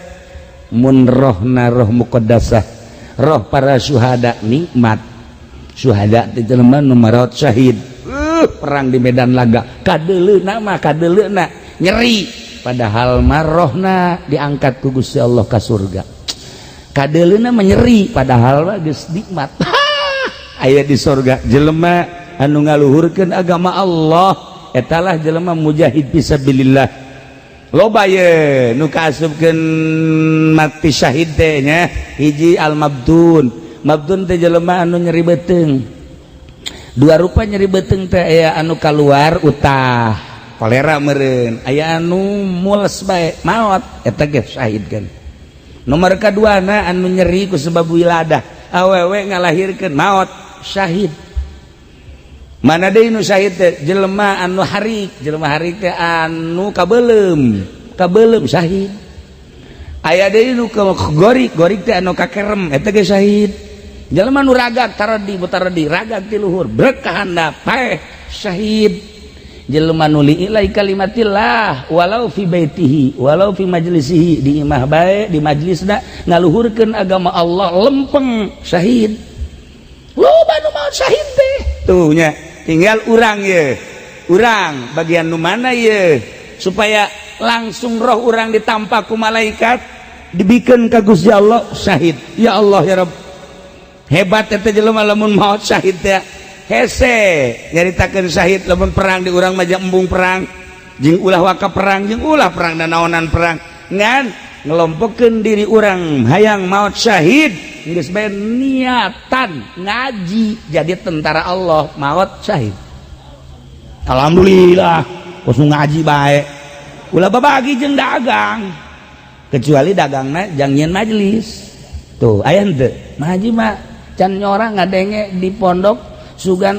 mun rohna roh muqaddasah, roh para syuhada, nikmat. Syuhada teh jelema nu maraot syahid, perang di medan laga, kadeuleuna mah kadeuleuna nyeri, padahal mah rohna diangkat ku Gusti Allah ka surga. Kadeuleuna mah nyeri, padahal mah geus nikmat aya di surga. Jelema anu ngaluhurkeun agama Allah, etalah jelema mujahid fisabilillah. Loba ye nu kaasupkeun mati syahid teh nya. Hiji, al mabtun. Mabtun teh jelema anu nyeri beuteung. Dua rupa nyeri beuteung teh, aya anu kaluar utah, kolera meureun, aya anu mules bae maot, eta ge syahid kan. Nomor kaduana, anu nyeri ku sebab wiladah, awewe ngalahirkeun, maot syahid. Mana deui nu syahid teh? Jelema anu harik. Jelema harik teh anu kabeuleum, kabeuleum syahid. Aya deui nu gorik. Gorik teh anu kakerem, eta ge syahid. Jelema nu ragag, taradi butaradi, ragag ti luhur brek ka handap, paeh, syahid. Jelema nu li'ilai kalimatillah walau fi baitihi walau fi majlisihi, di imah bae, di majlisna ngaluhurkeun agama Allah, lempeng, syahid. Loba nu maot syahid teh tuh nya. Tinggal urang ye, urang bagian nu mana ye, supaya langsung roh urang ditampa ku malaikat, dibikeun ka Gusti Allah syahid. Ya Allah, ya Rabb, hebat eta jelema lamun maot syahid teh. Hese nyaritakeun syahid lamun perang di urang mah, embung perang jeung ulah waka perang, jeung ulah perang dan naonan perang, ngan ngelompokeun diri urang hayang maot syahid, geus bae niatan ngaji jadi tentara Allah, maot syahid. Alhamdulillah kos ngaji bae, ulah babagi jeung dagang, kecuali dagangna jang nyieun majelis. Tuh aya henteu haji mah can nyora ngadenge di pondok sugan,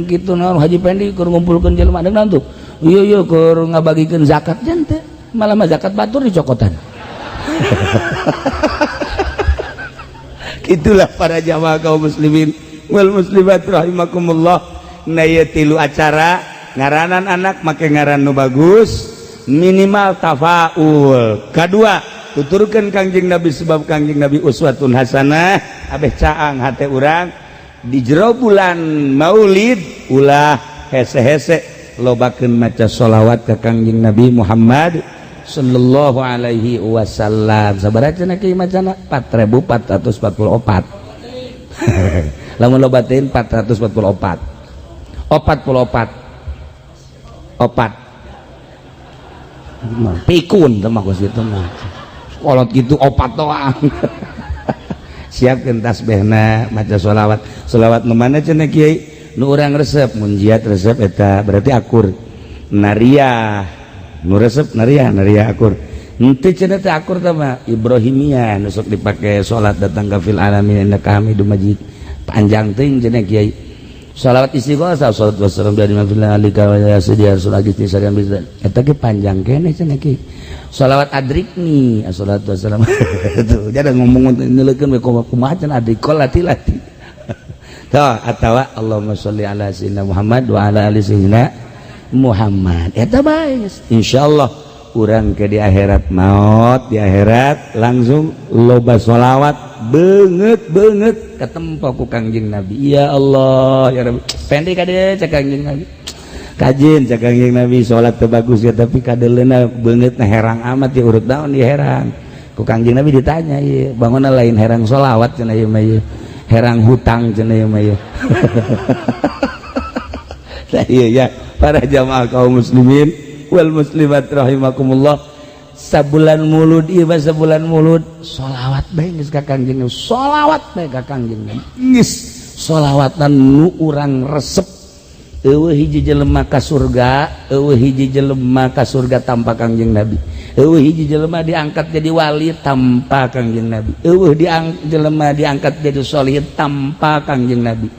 gitu naon, Haji Pendi keur ngumpulkeun jelema deung tuh, iya iya, keur ngabagikeun zakat jan teh, malah mah zakat batur dicokotan. Itulah para jamaah kaum muslimin wal muslimat rahimakumullah. Nah, ieu tilu acara ngaranan anak, make ngaran nu bagus, minimal tafaul. Kedua, tuturkeun Kangjeng Nabi, sebab Kangjeng Nabi uswatun hasanah, abeh caang hate urang. Di jero bulan Maulid ulah hese-hese, lobakeun maca sholawat ka Kangjeng Nabi Muhammad sallallahu alaihi wasallam. Sabaraha cenah kieu macana? 4444. Lamun lobatin 444, 44 opat pikun teh mah kos kitu mah, kolot gitu opat doang. Siapkeun tasbihna, maca sholawat. Sholawat nu mana cenah kiai nu urang resep? Munjiat resep, eta berarti akur. Nariah nu resep, nariah, nariah akur. Henteu cenah teh akur teh mah Ibrahimiyah nu sok dipake salat datang ka fil alamin innaka Hamidum Majid, panjang teuing cenah kiai. Salawat istighosah, salatu wassalam dari mafillah alika wa ya sayyidi rasul agis sarian bisa, eta ge panjang keneh cenah kiai. Salawat adrikni, assalatu wassalam, tuh jadi ngomong nyeleukeun we kumaha cenah adrikol lati-lati tuh, atawa Allahumma sholli ala sayyidina Muhammad wa ala ali sayyidina Muhammad, eta bae. Insyaallah urang ke di akhirat, maut di akhirat langsung loba sholawat. Beungeut beungeut katempo ku Kangjeng Nabi. Ya Allah, ya Rabbi. Pendek kade cek Kangjeng Nabi. Kajin cek Kangjeng Nabi, salat teu bagus ya, tapi kadeleuna beungeutna herang amat ya, urut naon ieu herang. Ku Kangjeng Nabi ditanya, ieu bangunna lain herang solawat cenah, ieu mah ieu herang hutang cenah ieu mah ieu. Nah, iya ya, para jamaah kaum muslimin wal muslimat rahimakumullah, sabulan Mulud ieu mah, sabulan Mulud solawat bae geus ka Kangjeng, solawat bae ka Kangjeng, geus solawatan nu urang resep. Euweuh hiji jelema ka surga, euweuh hiji jelema ka surga tanpa Kangjeng Nabi. Euweuh hiji jelema diangkat jadi wali tanpa Kangjeng Nabi. Euweuh diang jelema diangkat jadi solih tanpa Kangjeng Nabi,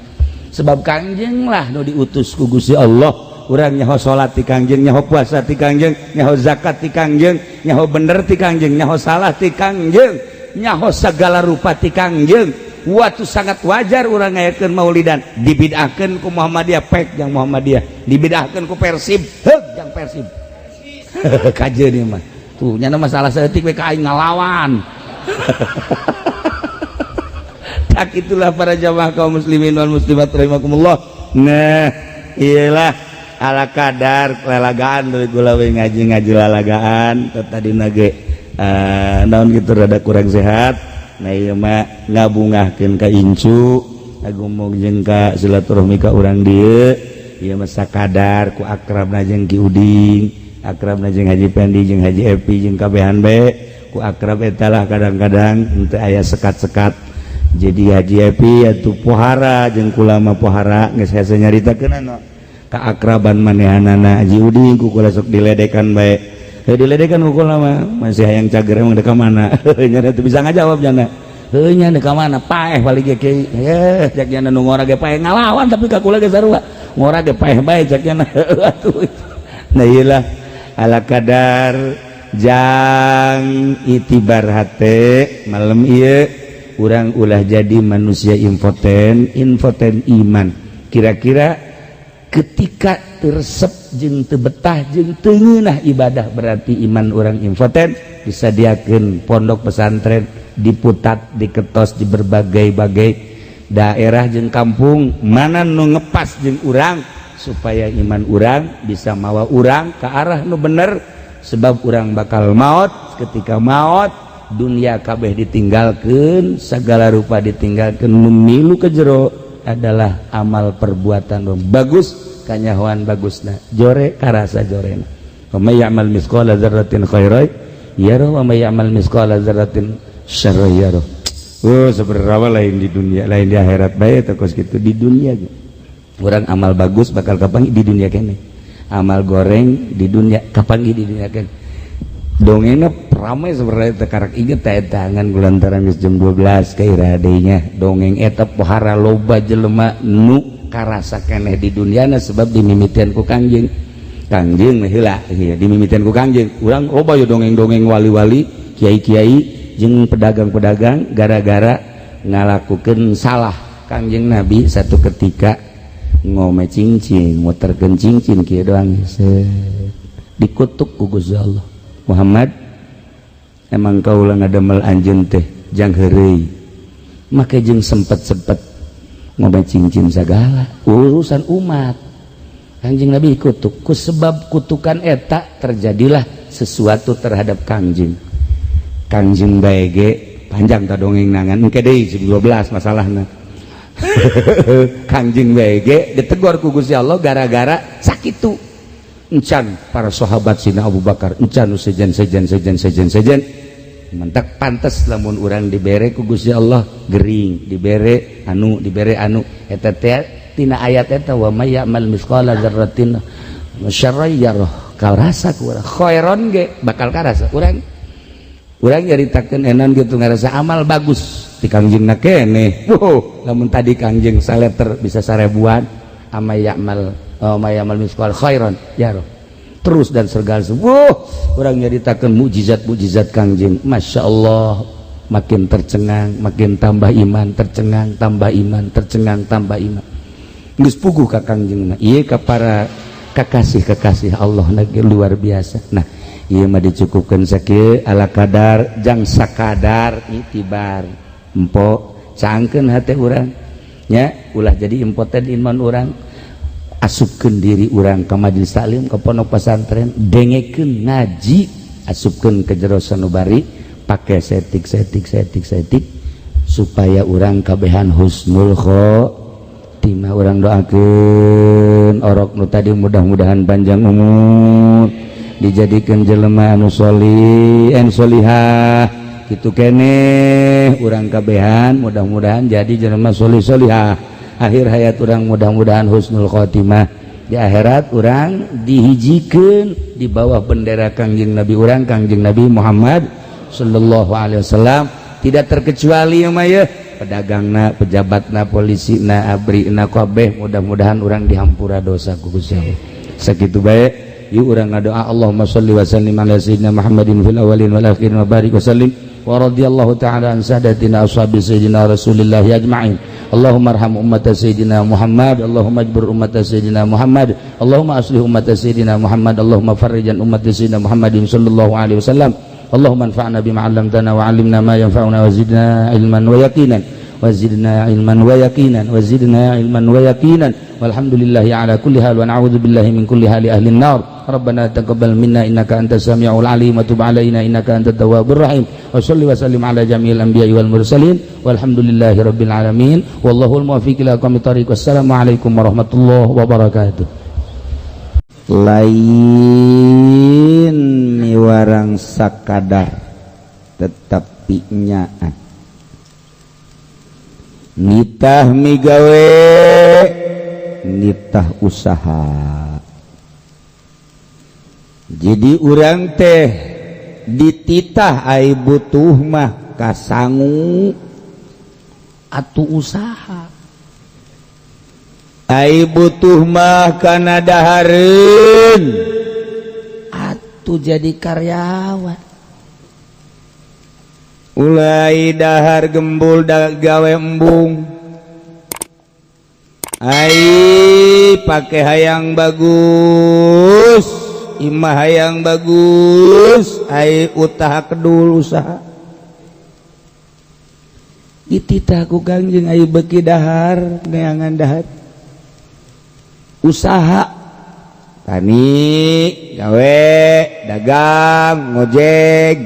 sebab Kangjeng lah nu diutus ku Gusti Allah. Urang nyaho salat ti Kangjeng, nyaho puasa ti Kangjeng, nyaho zakat ti Kangjeng, nyaho bener ti Kangjeng, nyaho salah ti Kangjeng, nyaho segala rupa ti Kangjeng. Waktu sangat wajar urang ngayakeun maulidan. Dibid'ahkeun ku Muhammadiyah, pek jang Muhammadiyah. Dibid'ahkeun ku Persib, heug jang Persib. Kajeun ieu mah tuh nyana masalah saeutik we ka aing ngalawan. Tak itulah, para jamaah kaum muslimin wal muslimat rahimakumullah. Nah, iyalah, ala kadar lalagaan dari gula we ngaji ngaji lalagaan. Tadi nage naon gitu, rada kurang sehat. Nah, ieu mah ngabungahkeun ka incu, ngagumung jeung ka silaturahmi ka urang dieu. Ieu mah sakadar ku akrabna jeung Ki Uding, akrabna jeung Haji Pendi, jeung Haji Epi, jeung kabehan bae ku akrab eta lah. Kadang-kadang henteu aya sekat-sekat. Jadi Haji Epi atuh pohara jeung kula mah pohara, geus hese nyaritakeun anu keakraban manehanana. Haji Uding ku kula sok diledekan bae. Heuh, diledekan ku kula mah masih hayang cager, emang dek ka mana nya, teu bisa ngajawab jana. Heuh nya, dek ka mana paeh balik ge kiai. Heuh, cek nya, nu ngora ge paeh ngalawan, tapi ka kula ge sarua ngora ge paeh bae, cek nya atuh. Nah, ieu lah, ala kadar jang itibar hate malam ieu. Urang ulah jadi manusia impoten, impoten iman. Kira-kira ketika teresep jeung teu betah jeung teu ngeunah ibadah, berarti iman orang impoten. Disadiakeun pondok pesantren, diputat, diketos di berbagai-bagai daerah jeung kampung mana nu ngepas jeung urang, supaya iman urang bisa mawa urang ke arah nu bener, sebab urang bakal maut. Ketika maut, dunia kabeh ditinggalkan, segala rupa ditinggalkan, memilu ke jero adalah amal perbuatan bagus. Kanyahoan bagusna jore, karasa jorena. Wa may ya'mal mithqala dzarratin khairan yarah wa may ya'mal mithqala dzarratin syarran yarah. Oh, seberapa lain di dunia, lain di akhirat bae teh kos kitu. Di dunia ge urang amal bagus bakal kapanggih di dunia kene, amal goreng di dunia kapanggih di dunia kene. Dongengna ramai sebenarnya teh, karak inget teh tangan gulantaran geus jam 12 kaira nya. Dongeng eta pohara loba jelema nu karasa keneh di duniana, sebab dimimitian ku Kangjeng. Kangjeng heula ieu dimimitian ku Kangjeng. Urang loba yo dongeng-dongeng wali-wali, kiai-kiai jeung pedagang-pedagang gara-gara ngalakukeun salah. Kangjeng Nabi satu ketika ngome cincin, muterkeun cincin kieu doang, dikutuk ku Gusti Allah. Muhammad, emang kaula ngadamel anjeun teh jang heureuy, make jeung sempet-sempet ngome cincin segala urusan umat. Kanjeng Nabi kutuk. Ku sebab kutukan eta terjadilah sesuatu terhadap Kangjeng. Kangjeng bae ge panjang ta dongeng nangan, engke deui jam 12 masalahna. Kangjeng bae ge ditegor ku Gusti Allah gara-gara sakitu. Encan para sahabat Sina Abu Bakar, encan nu sejen sejen sejen sejen sejen. Mentak pantes lamun urang dibere ku Gusti Allah gering, dibere anu, dibere anu eta teh tina ayat eta, wa may ya'mal mithqala dzarratin syarran yarah. Karasa ku urang khairon ge bakal karasa. Urang urang nyaritakeun enon gitu, ngarasa amal bagus di Kangjengna keneh. Wow, lamun tadi Kangjeng saleter bisa sarebuan. Ama ya'mal, oh, may ya'mal mithqala khairon yarah terus dan segala. Wuh, urang nyaritakeun mukjizat-mukjizat Kangjeng, Masya Allah, makin tercengang, makin tambah iman, tercengang, tambah iman, tercengang, tambah iman. Geus puguh ka Kangjeng mah. Ieu ka para kekasih-kekasih Allah lagi luar biasa. Nah, ieu mah dicukupkan sakieu, ala kadar jang sakadar itibar. Empok cangkeun hate urang nya, ulah jadi impoten iman urang. Asupkeun diri urang ka majelis taklim, ka pondok pesantren, dengekeun ngaji, asupkeun ke jero sanubari, pake setik setik setik setik supaya urang kabehan husnul khotimah. Urang doakeun orok nu tadi, mudah-mudahan panjang umur, dijadikan jelema anu solih en solihah kitu keneh. Urang kabehan mudah-mudahan jadi jelema solih solihah. Akhir hayat urang mudah-mudahan husnul khotimah, di akhirat urang dihijikeun di bawah bendera Kangjeng Nabi urang, Kangjeng Nabi Muhammad sallallahu alaihi wasallam. Tidak terkecuali mah ya pedagangna, pejabatna, polisina, abrina, kabeh mudah-mudahan urang dihampura dosa ku Gusti Allah. Sakitu bae, yuk urang ngadoa. Allahumma shalli wa sallim ala sayyidina Muhammadin fil awwalin wal akhirin wa barik wa sallim wa radhiyallahu ta'ala an sadatina ashabi sayyidina Rasulillah ajma'in. Allahumma arham ummata sayyidina Muhammad, Allahumma ajbur ummata sayyidina Muhammad, Allahumma aslih ummata sayyidina Muhammad, Allahumma farrijan ummata sayyidina Muhammadin sallallahu alaihi wasallam. Allahumma anfa'na bima 'allamtana wa 'allimna ma yanfa'una wa zidna ilman wa yaqinan, wa zidna ilman wa yaqinan, wa zidna ilman wa yaqinan. Walhamdulillahi ala kulli hal wa na'udzu billahi min kulli hali ahli an-nar. Rabbana taqabbal minna innaka antas samiul alim wa tub alaina innaka antat tawwabur rahim. Wa shalli wa sallim ala jami'il anbiya'i wal mursalin, walhamdulillahi rabbil alamin, wallahul muwaffiq ila aqwamit thariq. Wassalamu alaikum warahmatullahi wabarakatuh. Lain miwarang sakadar, tetapi nyaan nitah migawe, nitah usaha. Jadi urang teh dititah ai butuh mah kasangu atuh usaha. Ai butuh mah kana dahareun atuh jadi karyawan. Ulai dahar gembul da gawe embung. Ai pake hayang bagus, imah hayang bagus, ai utaha kedul usaha. Dititah ku Kangjeng, ayo beki dahar, neangan dahar, usaha, tani, gawe, dagang, ngojek.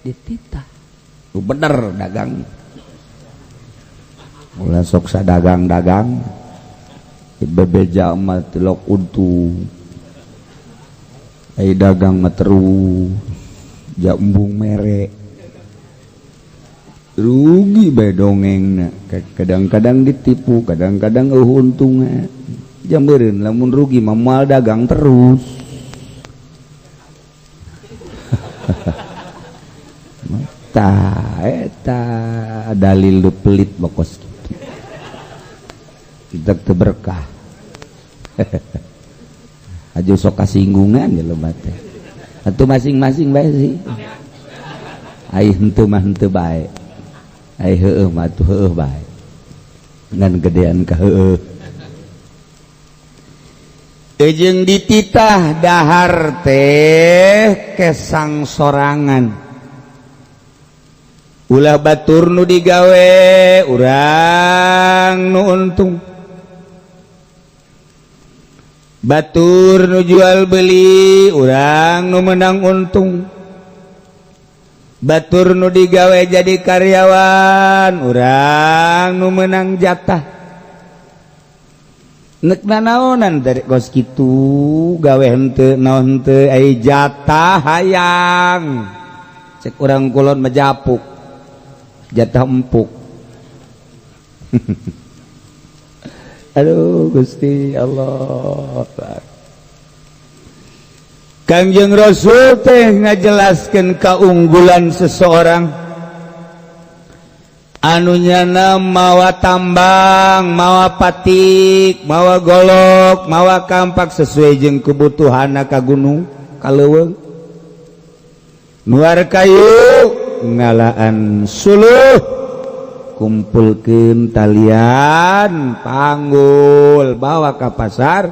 Dititah. Lu bener dagang, ulah sok dagang-dagang, bebeja mah tilok untung, ai dagang mah terus ja embung mere, rugi bae dongengna. Kadang-kadang ditipu, kadang-kadang eueuh untungna. Jameureun lamun rugi mah moal dagang terus. Tah eta dalil lu pelit bokos kitu. Kita teu berkah. Aja sok kasinggungan ya loba teh. Atuh masing-masing bae sih. Ai henteu mah henteu bae. Ai heueuh mah atuh heueuh bae. Ngan gedean ka heueuh. Jeung dititah dahar teh kesang sorangan. Ulah batur nu digawe urang nu untung, batur nu jual beli urang nu menang untung, batur nu digawe jadi karyawan urang nu menang jatah. Nek nanaonan dari kos kitu, gawe henteu naon henteu, ai jatah hayang. Cek urang kulon mejapuk jatah empuk. Aduh Gusti Allah. Kangjeng Rasul teh ngajelaskeun keunggulan seseorang anu nyana mawa tambang, mawa patik, mawa golok, mawa kampak sesuai jeung kebutuhanna ka gunung, ka leuweung. Nuar kayu ngalaan suluh, kumpulkeun talian, panggul, bawa ke pasar,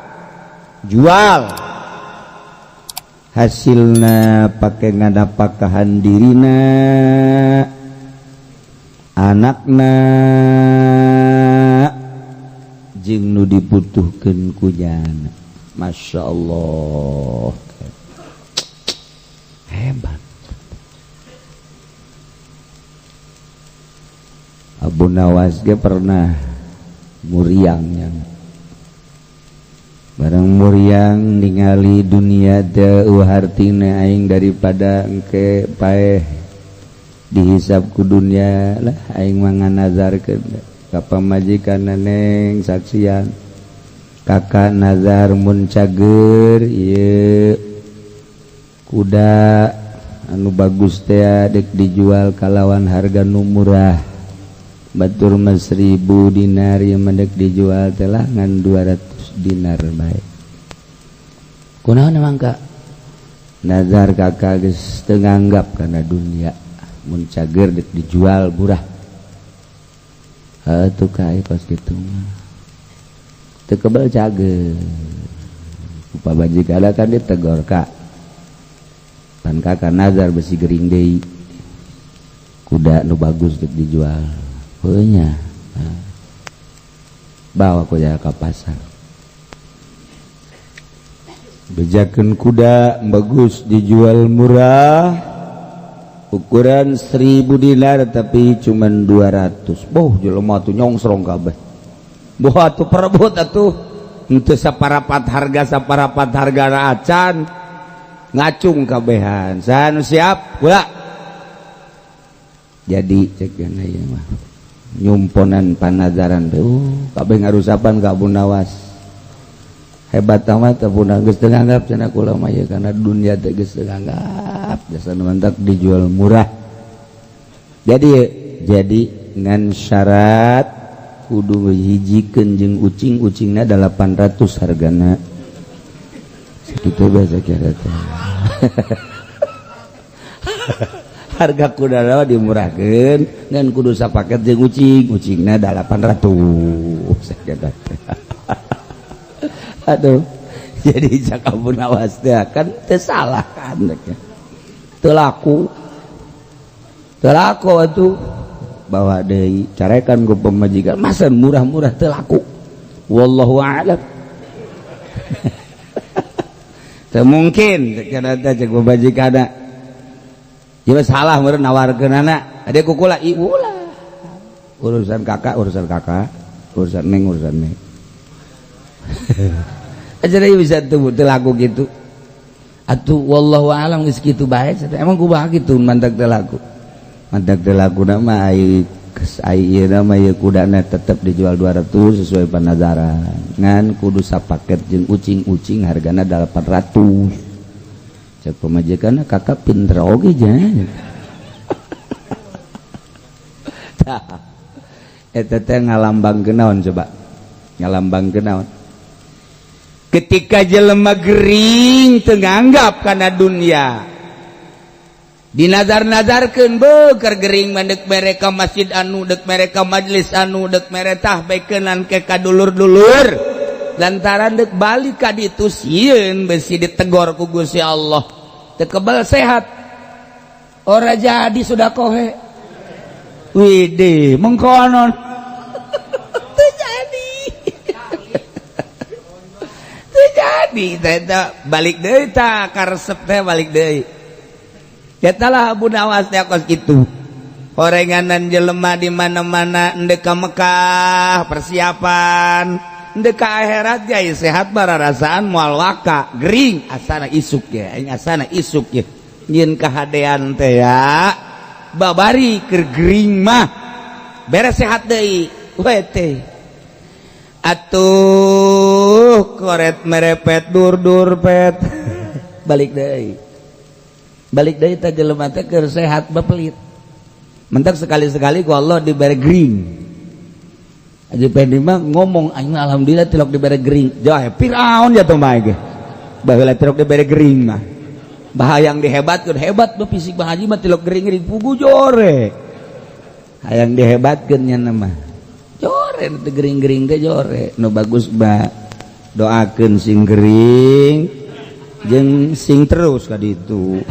jual. Hasilna pake ngadapakahan dirina. Anakna jeung nu dibutuhkeun ku jana. Masya Allah, hebat. Abu Nawas ge pernah muriangnya. Barang muriang ningali dunia teu hartina aing daripada engke paeh dihisab ku dunia lah aing mah nganazarkeun ka pamajikan neng saksian kakak nazar mun cager ieu kuda anu bagus teh dek dijual kalawan harga nu murah batur mah 1000 dinar ieu mah dek dijual teh lah ngan 200 dinar bae. Kunaon emang kak? Nazar kakak geus teu nganggap kana dunia mun cager dek dijual murah. Heuh tuh ka kos kitu mah. Teu kebel cager. Ku pamajikan kan ditegor kak. Pan kakak nazar besi gering deui. Kuda nu bagus dek dijual. Heuh nya. Bawa kuda ka pasar. Bejakeun kuda bagus dijual murah ukuran 1000 dinar tapi cuman 200. Boh jelema tuh nyongsrong kabeh. Boh atuh perebut atuh henteu saparapat harga acan ngacung kabehan. Saha nu siap? Kula. Jadi cek yang ieu mah nyumponan panazaran teh kabeh ngarusapan ka Abu Nawas. Hebat amat Abu Nawas geus teu nganggap cenah kula mah ieu kana dunia teh geus teu nganggap jasa mantak dijual murah. Jadi ngan syarat kudu hijikeun jeung ucing-ucingna 800 hargana. Sakitu bae kira teh. Harga kuda dimurahkeun ngan kudu sapaket jeung ucing, ucingna 800. Aduh, jadi cak Abu Nawas teh kan teu salah kan. Teu laku. Teu laku atuh. Bawa deui carekan ku pamajikan, masa murah-murah teu laku. Wallahu a'lam. Teu mungkin cenah teh cek pamajikanna. Ieu salah meureun nawarkeunana. Ade kukula iulah. Urusan kakak, urusan neng, urusan neng. Jadi bisa tuh teu laku gitu. Atuh wallahu a'lam geus kitu bae. Emang kumaha kitu mantak teu laku. Mantak teu lakuna mah ai ieu mah ieu kudana tetep dijual 200 sesuai panazaran. Ngan kudu sapaket jeung ucing-ucing hargana 800. Cek pamajikanna kakak pinter oge nya. Tah eta teh ngalambangkeun naon coba? Ngalambangkeun naon? Ketika jelema gering teu nganggap kana dunia dinazar-nazarkeun beuker gering mah deuk mere ka masjid anu deuk mere ka majelis anu deuk mere tah beukeunan ke ka dulur-dulur lantaran deuk balik ka ditu sieun besi ditegor ku Gusti Allah teu kebel sehat ora jadi sudah kohe widih mengkonon teu jadi jadi teh balik deui tah karesep teh balik deui. Eta lah Abu Nawas teh kos kitu. Horenganan jelema di mana-mana endek ka Mekah persiapan endek ka akhirat ge sehat bararasaan moal waka gering asana isuk ye aing asana isuk ye nyieun kahadean teh ya babari keur gering mah beres sehat deui we teh. Atuh koret merepet dur-dur pet balik deui balik deui teh jelema teh keur sehat bepelit mentak sekali-sekali ku Allah dibere gering Haji Pendi mah ngomong aing alhamdulillah tilok dibere gering jauh Firaun ya tuh mah ge baheula tilok dibere gering mah bahayang dihebatkeun hebat be fisik Bang Haji mah tilok gering-gering pugu jore hayang dihebatkeun nya mah jore teu gering-gering teh jore nu bagus ba doakeun sing gering jeung sing terus ka ditu.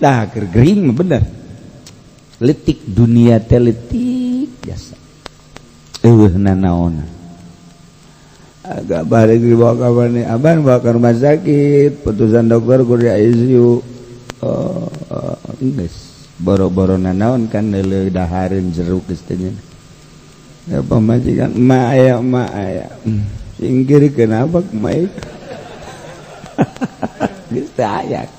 Tah keur gering mah bener. Letik dunia teh letik jasa. Eueuh nanaon. Agak balik dibawa ke mana? Aban bawa ke rumah sakit, putusan dokter kudu di ICU. Oh, geus boro-boro nanaon kan neuleuh dahareun jeruk geus teh nya. Ya pamajikan emak aya emak aya. Singkir kenapa emak geus teu aya.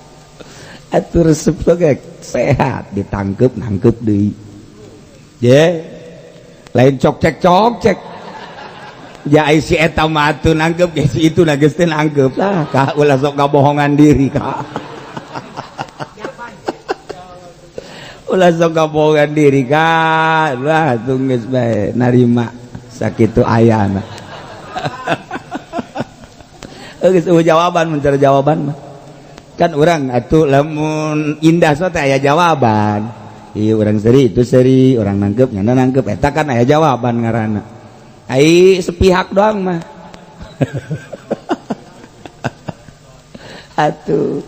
Atuh resep ge sehat ditangkep nangkep deui. Ye. Lain cok cek cok cek. Ya ai si eta mah atuh nangkep ge si itu na geus teu nangkep lah ka ulah sok ngabohongan diri ka. Ulah sok ngabohongan diri ka. Lah atuh geus bae narima sakitu ayana. Geus eueuh jawaban mencari jawaban mah. Kan urang atuh lamun indah so teh aya jawaban. Ieu urang seri itu seri, urang nangkep nyana nangkep eta kan aya jawaban ngaranna. Ai sepihak doang mah. Atuh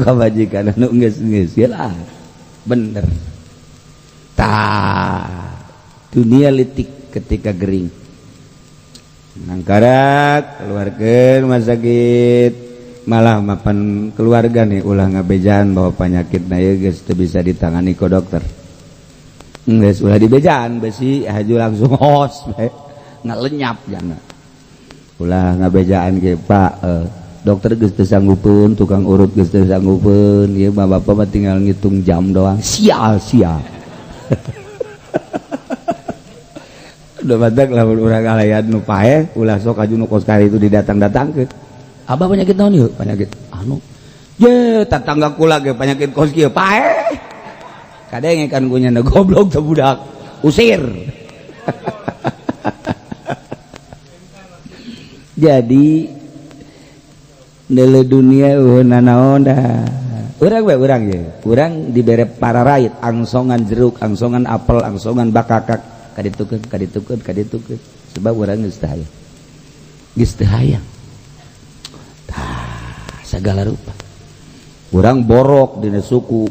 pamajikan anu geus-geus lah bener. Tah dunia letik ketika gering. Nangkarak keluarga rumah sakit malah mapan keluarga nih ulah ngabejaan bahwa penyakit na ieu geus teu bisa ditangani ku dokter. Geus ulah dibejaan besi haju langsung hos bae ngalenyap jana. Ulah ngabejaan ge Pak dokter geus teu sanggupeun, tukang urut geus teu sanggupeun, ieu mah bapak mah tinggal ngitung jam doang. Sial sial. Udah badak lamun urang ngalayan nu paeh ulah sok aju nu kos kari itu didatang-datangkeun. Abah penyakit naon ieu? Penyakit anu. Ye, tetangga kula ge penyakit kos kieu paeh. Kadenge kan ku nyana goblok teh budak. Usir. Jadi neuleuh dunia eueuh nanaon dah. Urang we urang ye. Urang dibere pararait angsongan jeruk, angsongan apel, angsongan bakakak kaditukeun kaditukeun kaditukeun sebab urang geus teu hayang. Geus teu hayang. Tah segala rupa. Urang borok dina suku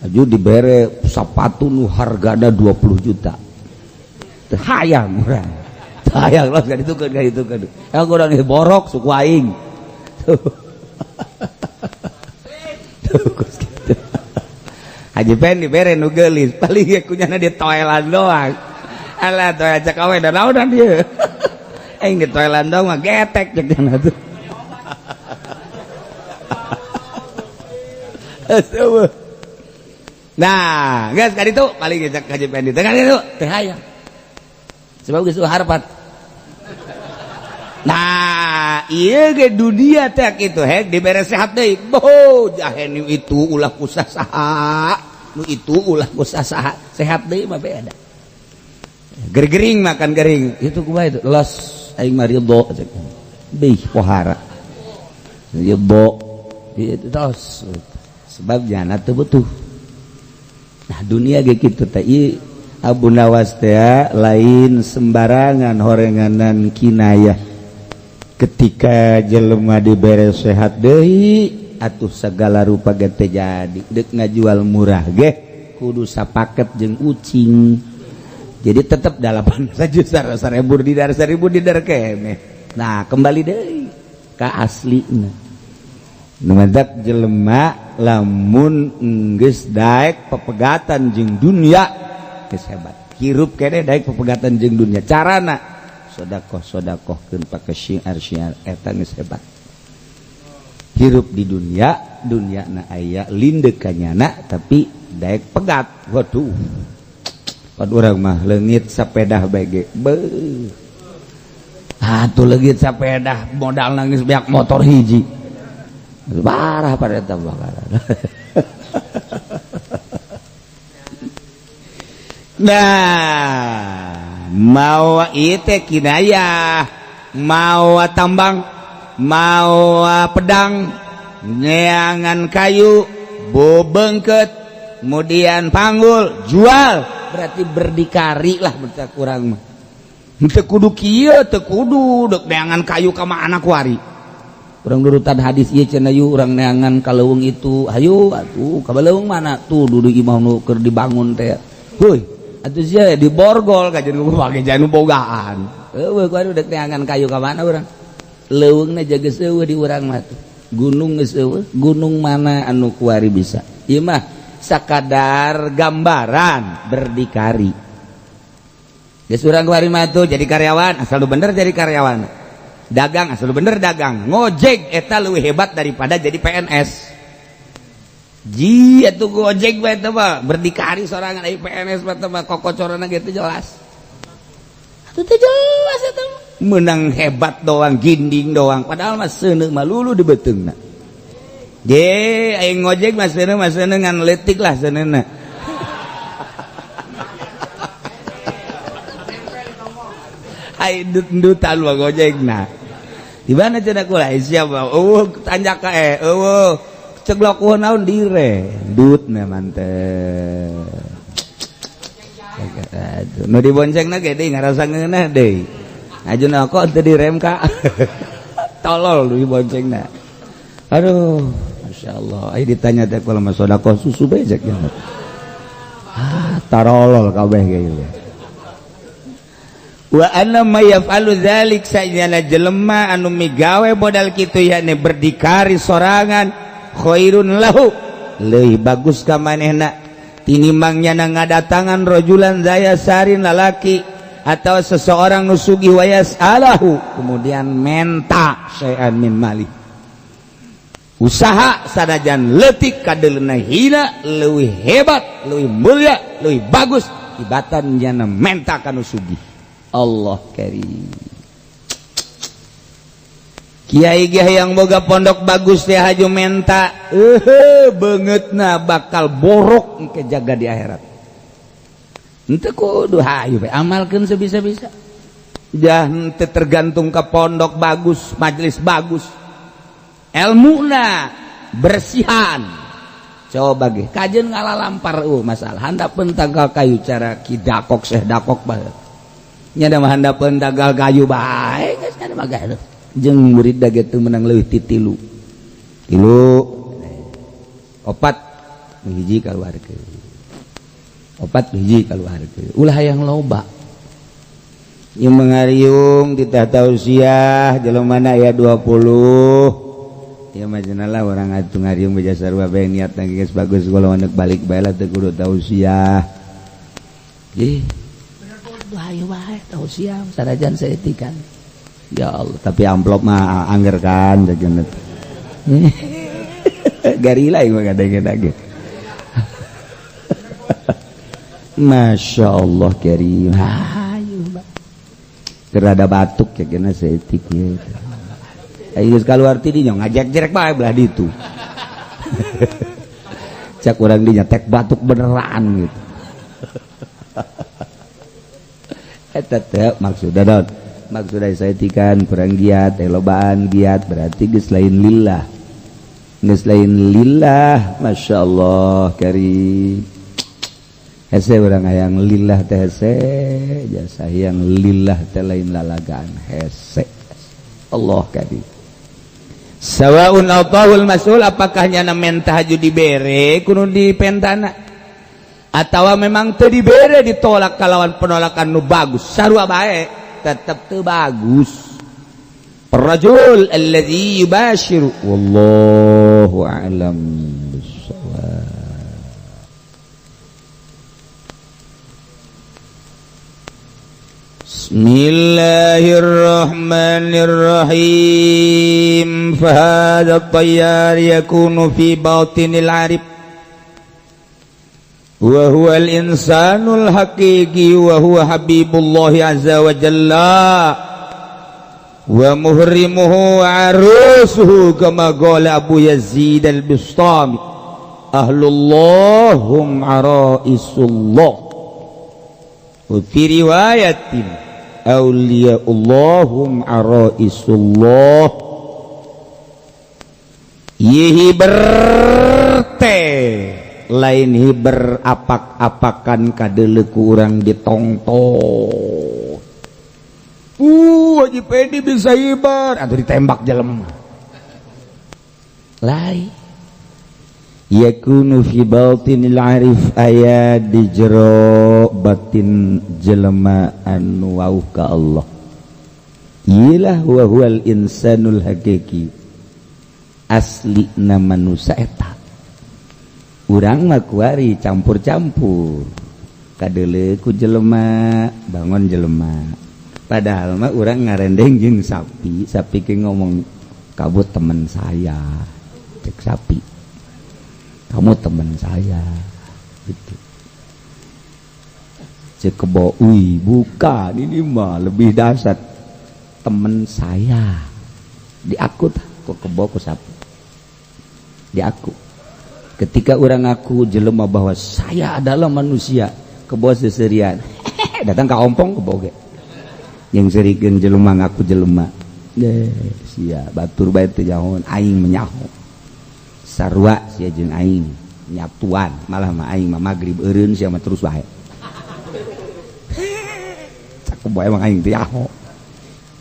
aju dibere sapatu nu hargana 20 juta. Teu hayang urang. Teu hayang los kaditukeun kaditukeun. Yang urang borok suku aing. Tuh. Tuh kos kitu. Haji Pen dibere nu geulis, paling ge kunyana di toelan doang. Alah toelan cek awe da naonan ieu. Aing di toelan doang mah getek cek jana tuh. Astaga. Nah, geus ka ditu paling ge cek Haji Pen di teh ka ditu teh hayang. Sebab geus harapan. Nah, ieu ge dunia teh kitu hek dibere sehat deui. Boh, jahe nu itu ulah ku saha. Nu itu ulah ku saha. Sehat deui mah beda. Gergering makan gering. Itu kumaha itu? Los aing mah ridho cek. Beuh pohara. Ridho. Itu tos. Sebab jana teu butuh. Nah, dunia ge kitu teh ieu Abu Nawas teh lain sembarangan horenganan kinayah. Ketika jelema dibere sehat deui atuh segala rupa ge teh jadi deuk ngajual murah ge kudu sapaket jeung ucing. Jadi tetep 8 juta 1000 didar 1000 didar keneh. Nah, kembali deui ka aslina. Nu matak jelema lamun geus daek pepegatan jeung dunia geus hebat. Hirup keneh daek pepegatan jeung dunia. Carana sodakoh sodakohkeun pake syiar syiar eta geus hebat. Hirup di dunia, dunia na aya lindek kanyana tapi daek pegat. Waduh. Pan urang mah leungit sapedah bae ge. Beuh. Atuh leungit sapedah modal nangis beak motor hiji. Parah pada eta bakaran. Nah, mau itu kinayah, mau tambang, mau pedang, neangan kayu, bobengket, kemudian panggul, jual, berarti berdikari lah berarti kurang mah. Teu kudu kieu, teu kudu deuk neangan kayu ka mana kuari. Urang nurutan hadis ieu cenah yuk urang neangan ka leuweung itu. Hayu atuh ka leuweung mana tuh dudu imah nu keur dibangun teh. Heuy, atuh sia diborgol kajian pake janu bogaan. Eueuh kuari dek neangan kayu ka mana urang? Leuweungna jaga seueuh di urang mah tuh. Gunung geus eueuh, gunung mana anu kuari bisa. Ieu mah sakadar gambaran berdikari. Geus urang kuari mah tuh jadi karyawan, asal lu bener jadi karyawan. Dagang asal bener dagang, ngojek eta leuwih hebat daripada jadi PNS. Ji atuh gojek bae teh mah berdikari sorangan, ai PNS mah teh mah kokocorana gitu jelas. Atuh teh jelas eta mah. Menang hebat doang, ginding doang, padahal mah seuneu mah lulu di beuteungna. Je ai ngojek mah seuneu ngan leutik lah seuneuna. Ai dut-dutan mah gojekna. Di mana cenah kula siapa? Eueuh tanjak ka eueuh ceglok naon dire. Dut memang teh. Aduh, nu diboncengna ge deui ngarasa ngeunah deui. Ajuna kok teu direm ka. Tolol nu diboncengna. Aduh, masyaallah. Ai ditanya teh kula mah sedekah susu bae cek. Ah, tarolol kabeh ge ieu. Wa anna may yaf'alu dzalik sajana jelema anu migawe modal kitu yakni berdikari sorangan khairun lahu leuwih bagus ka manehna tinimbang nyana ngadatangan rajulan zaya sarin lalaki atau seseorang nu sugih wayas alahu kemudian menta syai'an min mali usaha sanajan leutik kadeuleuna hina leuwih hebat leuwih mulia leuwih bagus tibatan nyana menta ka nu sugih. Allah karim. Kiai ge yang boga pondok bagus teh haju menta beungeutna bakal borok engke jaga di akhirat. Henteu kudu hayu we amalkeun sebisa-bisa. Jah henteu tergantung ke pondok bagus, majelis bagus. Elmuna bersihan. Coba ge kajeun ngalalampar masalah handapeun tangkal kayu cara ki dakok seh dakok bae. Nya da mah handapeun tangkal kayu bae geus nya mah gaduh. Jeung murid da ge teu meunang leuwih ti tilu. Tilu opat hiji kaluarkeun. Opat hiji kaluarkeun. Ulah hayang loba. Ieu mengariung di tahta usia jelema mana aya 20. Ieu mah cenah lah urang atuh ngariung beja sarua bae niatna geus bagus kalau anak balik bae lah teu kudu tausiah. Ih. Hayu bae tausiah sanajan saeutik. Ya Allah, tapi amplop mah angger kan jajan. Garila ieu mah kadang-kadang. Masya Allah karim. Hayu bae. Kerada batuk ya kena saeutik ieu. Ayo geus kaluar ti dinya ngajek-jerek bae belah ditu. Cak urang dinya tek batuk beneran gitu. Eta teh maksudna naon? Maksudna saeutikan kurang giat, lobaan giat berarti geus lain lillah. Geus lain lillah, masyaallah karim. Hese urang hayang lillah teh hese, jasa hayang lillah teh lain lalagaan hese. Allah karim. Sawaun atahul mas'ul apakah nyana menta haju dibere kudu dipentana atawa memang teu dibere ditolak kalawan penolakan nu bagus sarua bae tetep teu bagus. Rajul alladzi yubashiru wallahu a'lam bissawab. Bismillahirrahmanirrahim. Fahadha at-tayyar yakunu fi batinil arif wa huwa al-insanul haqiqi wa huwa habibullah azza wa jalla wa muhrimuhu wa arusuhu kama qala Abu Yazid al-Bustami ahlullah hum araisullah wa fi riwayatin awliyaullahum araisullah. Yihi berte lain hiber apak-apakan kadeleku urang ditongton. Haji Pedi bisa hiber atau ditembak jelema. Lain yakunu fi batinil arif, aya di jero batin jelema anu wauh ka Allah. Iyalah wa huwal insanul hakiki, asli na manusia eta. Urang mah kuari campur-campur, kadeuleu ku jelema, bangun jelema, padahal mah urang ngarendeng jeung sapi. Sapi ke ngomong, "Kamu teman saya," cek sapi, "Kamu teman saya," gitu. Cek kebo, "Wih, bukan, ini mah lebih dahsyat, teman saya." Diaku kok kebo ku sapi diaku. Ketika orang ngaku jelema bahwa saya adalah manusia, kebo seserian datang ke ompong. Kebo ge yang serikeun jelema ngaku jelema deh sia, batur bae teu nyaho, aing menyaho, sarua sia jeung aing nyatuan. Malah mah aing mah magrib eureun, sia mah terus bae. Cak kebo, emang aing teu nyaho,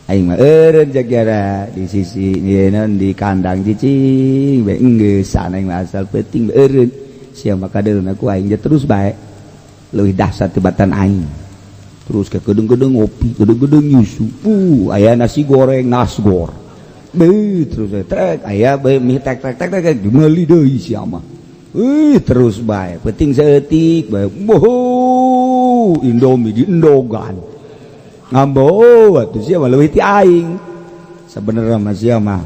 aing mah eureun jagara di sisi ieu di kandang cicing bae, enggeus aing mah asal penting eureun, sia mah kadeulna ku aing terus bae, leuwih dahsyat tibatan aing. Terus ke gedung-gedung ngopi, gedung-gedung nyusu, aya nasi goreng nasgor. Beuh, terus trek aya bae mie tek tek tek tek, dimeuli deui sia mah. Terus bae penting saeutik bae boho Indomie diendogan ngambo atuh, sia mah leuwih ti aing. Sebenarnya mah sia mah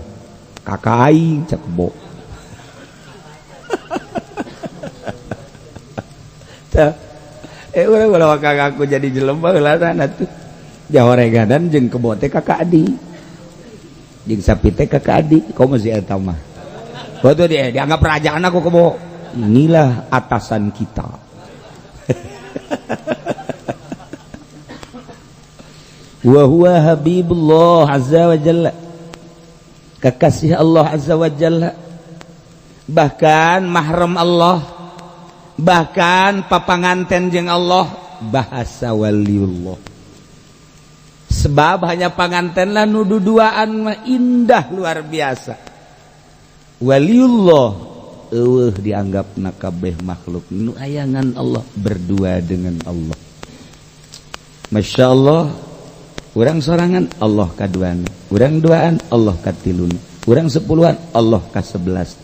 kakak aing, cek kebo. Tah urang ulah aku jadi jelema heula tuh jahoreganan jeung kebo teh kakak adik, jeung sapi teh kakak adik. Komo si eta mah waktu dia dianggap kerajaan aku kebo, inilah atasan kita. Wa huwa habibullah azza wa jalla, kekasih Allah azza wa jalla, bahkan mahram Allah, bahkan papanganten jeung Allah, bahasa waliullah. Sebab hanya panganten lah nu duduaan mah indah luar biasa. Waliullah eueuh dianggap nakabeh makhluk nu ayangan Allah, berdua dengan Allah. Masya Allah, urang sorangan Allah kaduana, urang duaan Allah katiluna, urang sepuluhan Allah kasebelas.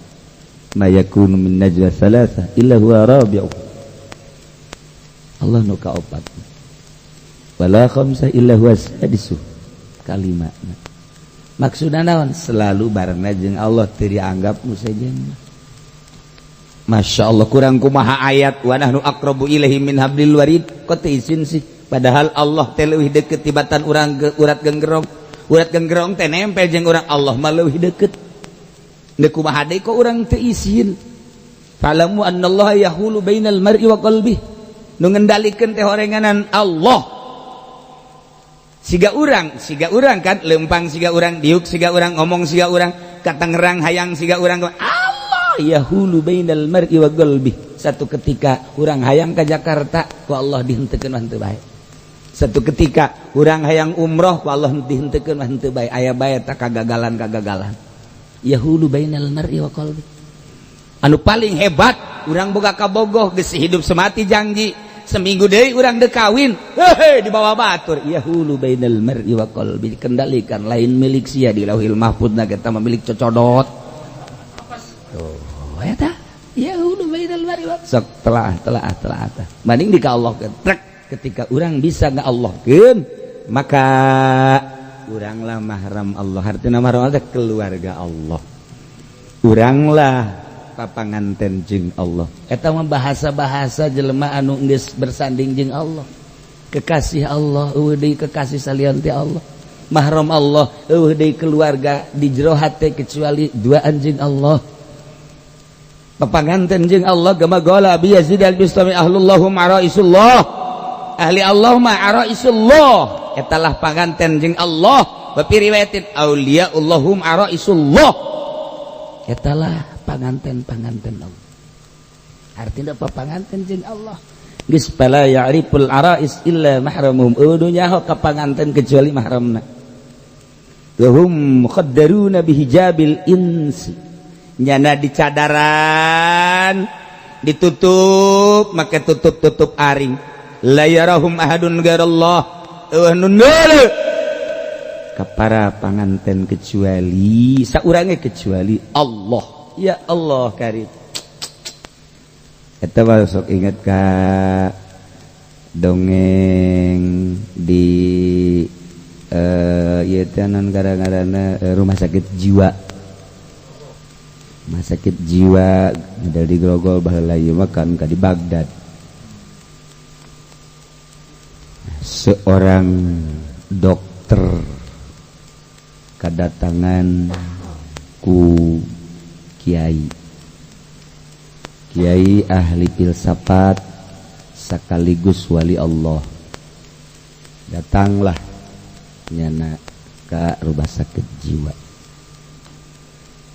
Ma yakunu min najwa thalatha illa huwa rabi'u, Allah nu kaopat. Wala khamsa illa huwa sadisu, kalima. Maksudna naon? Selalu barengna jeung Allah, teu dianggap nu sejen. Masya Allah, kurang kumaha ayat wa nahnu aqrabu ilaihi min hablil warid, kok teu izin sih? Padahal Allah teh leuwih deukeut tibatan urang urat genggerong. Urat genggerong teh nempel jeung urang, Allah mah leuwih deukeut. Deuk kumaha deui kok urang teu izin? Fa'lamu annallaha yahulu bainal mar'i wa qalbihi, nu ngendalikeun teh horenganan Allah. Siga urang kan lempang siga urang, diuk siga urang, ngomong siga urang, ka Tangerang hayang siga urang. Allah yahulu bainal mar'i wa qalbihi. Satu ketika urang hayang ke Jakarta, ku Allah dihenteukeun mah teu bae. Satu ketika urang hayang umroh, ku Allah dihenteukeun mah teu bae. Aya bae tak kagagalan-kagagalan. Yahulu bainal mar'i wa qalbi. Anu paling hebat urang boga kabogoh, geus hidup semati janji, seminggu deui urang deuk kawin, hehe, dibawa batur. Yahulu bainal mar'i wa qalbi, dikendalikan, lain milik sia di Lauhil Mahfud na kita mah milik cocodot. Tuh eta yahulu bainal mar'i wa sok telah telah telah tah banding di ka Allah trek. Ketika urang bisa nga Allahkeun, maka uranglah mahram Allah. Artinya mahram Allah keluarga Allah, uranglah papanganten jeung Allah. Eta mah bahasa-bahasa jelema anu geus bersanding jeung Allah, kekasih Allah, eueuh deui kekasih salian ti Allah, mahram Allah, eueuh deui keluarga di jero hate kecuali duaan jeung Allah, papanganten jeung Allah. Gama qala Abi Yazid al-Bistami, ahlullahum araisullah, ahli Allah ma araisullah, etalah panganten jeung Allah. Wa fi riwayatin auliyaullahum araisullah, etalah panganten-panganten Allah. Artinya papanganten jeung Allah geus fala ya'riful arais illa mahramuhum, eueuh nyaho ka panganten kecuali mahramna. Wa hum mukhaddaruna bihijabil insi, Nyana di cadaran, ditutup make tutup-tutup aring. La yarahum ahadun ghairallah. Eueuh nu neuleuh ka para panganten kecuali saurangnya, kecuali Allah. Ya Allah karim. Eta mah sok inget ka dongeng di ieu teh non gara-garana rumah sakit jiwa. Rumah sakit jiwa ada di Grogol baheula, ieu mah kan ka di Baghdad. Seorang dokter kedatangan ku kiai, kiai ahli filsafat sekaligus wali Allah. Datanglah nyana ke rumah sakit jiwa.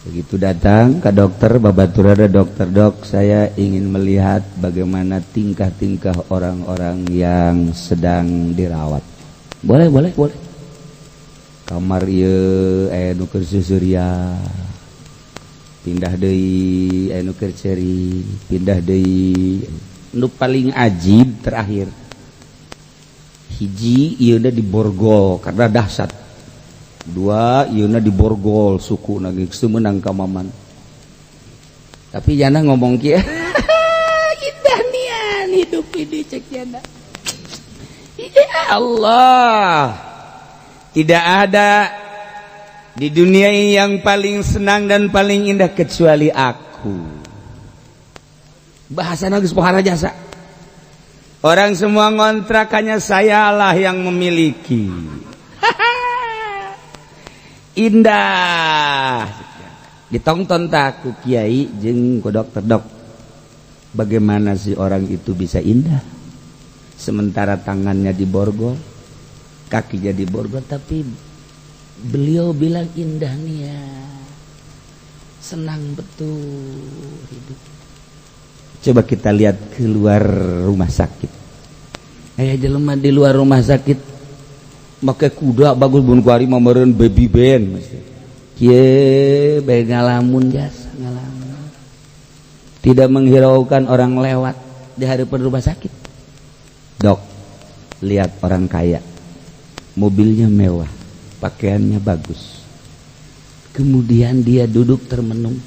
Begitu datang ke dokter, babaturada dokter, "Dok, saya ingin melihat bagaimana tingkah-tingkah orang-orang yang sedang dirawat." "Boleh, boleh, boleh." Kamar ieu aya nu keur susuria, pindah deui aya nu keur ceuri, pindah deui. Nu paling ajib terakhir. Hiji ieu di borgol karena dahsyat. Dua ieu di borgol suku geus teu meunang ka maman. Tapi jana ngomong kieu, "Indah nian hidup ini," cek jana. Ya Allah. Tidak ada di dunia ini yang paling senang dan paling indah kecuali aku. Bahasa geus pohara jasa. Orang semua ngontrakannya, sayalah yang memiliki. Indah. Ditonton tak ku kiai jeung ku dokter, "Dok, bagaimana sih orang itu bisa indah sementara tangannya diborgol, kakinya diborgol, tapi beliau bilang indah nih ya, senang betul hidup?" Coba kita lihat keluar rumah sakit. Aya jelema di luar rumah sakit make kuda bagus, bun kuari mah meureun baby band kieu bae, ngalamun jasa ngalamun, tidak menghiraukan orang lewat di hadapan rumah sakit. "Dok, lihat orang kaya, mobilnya mewah, pakaiannya bagus, kemudian dia duduk termenung,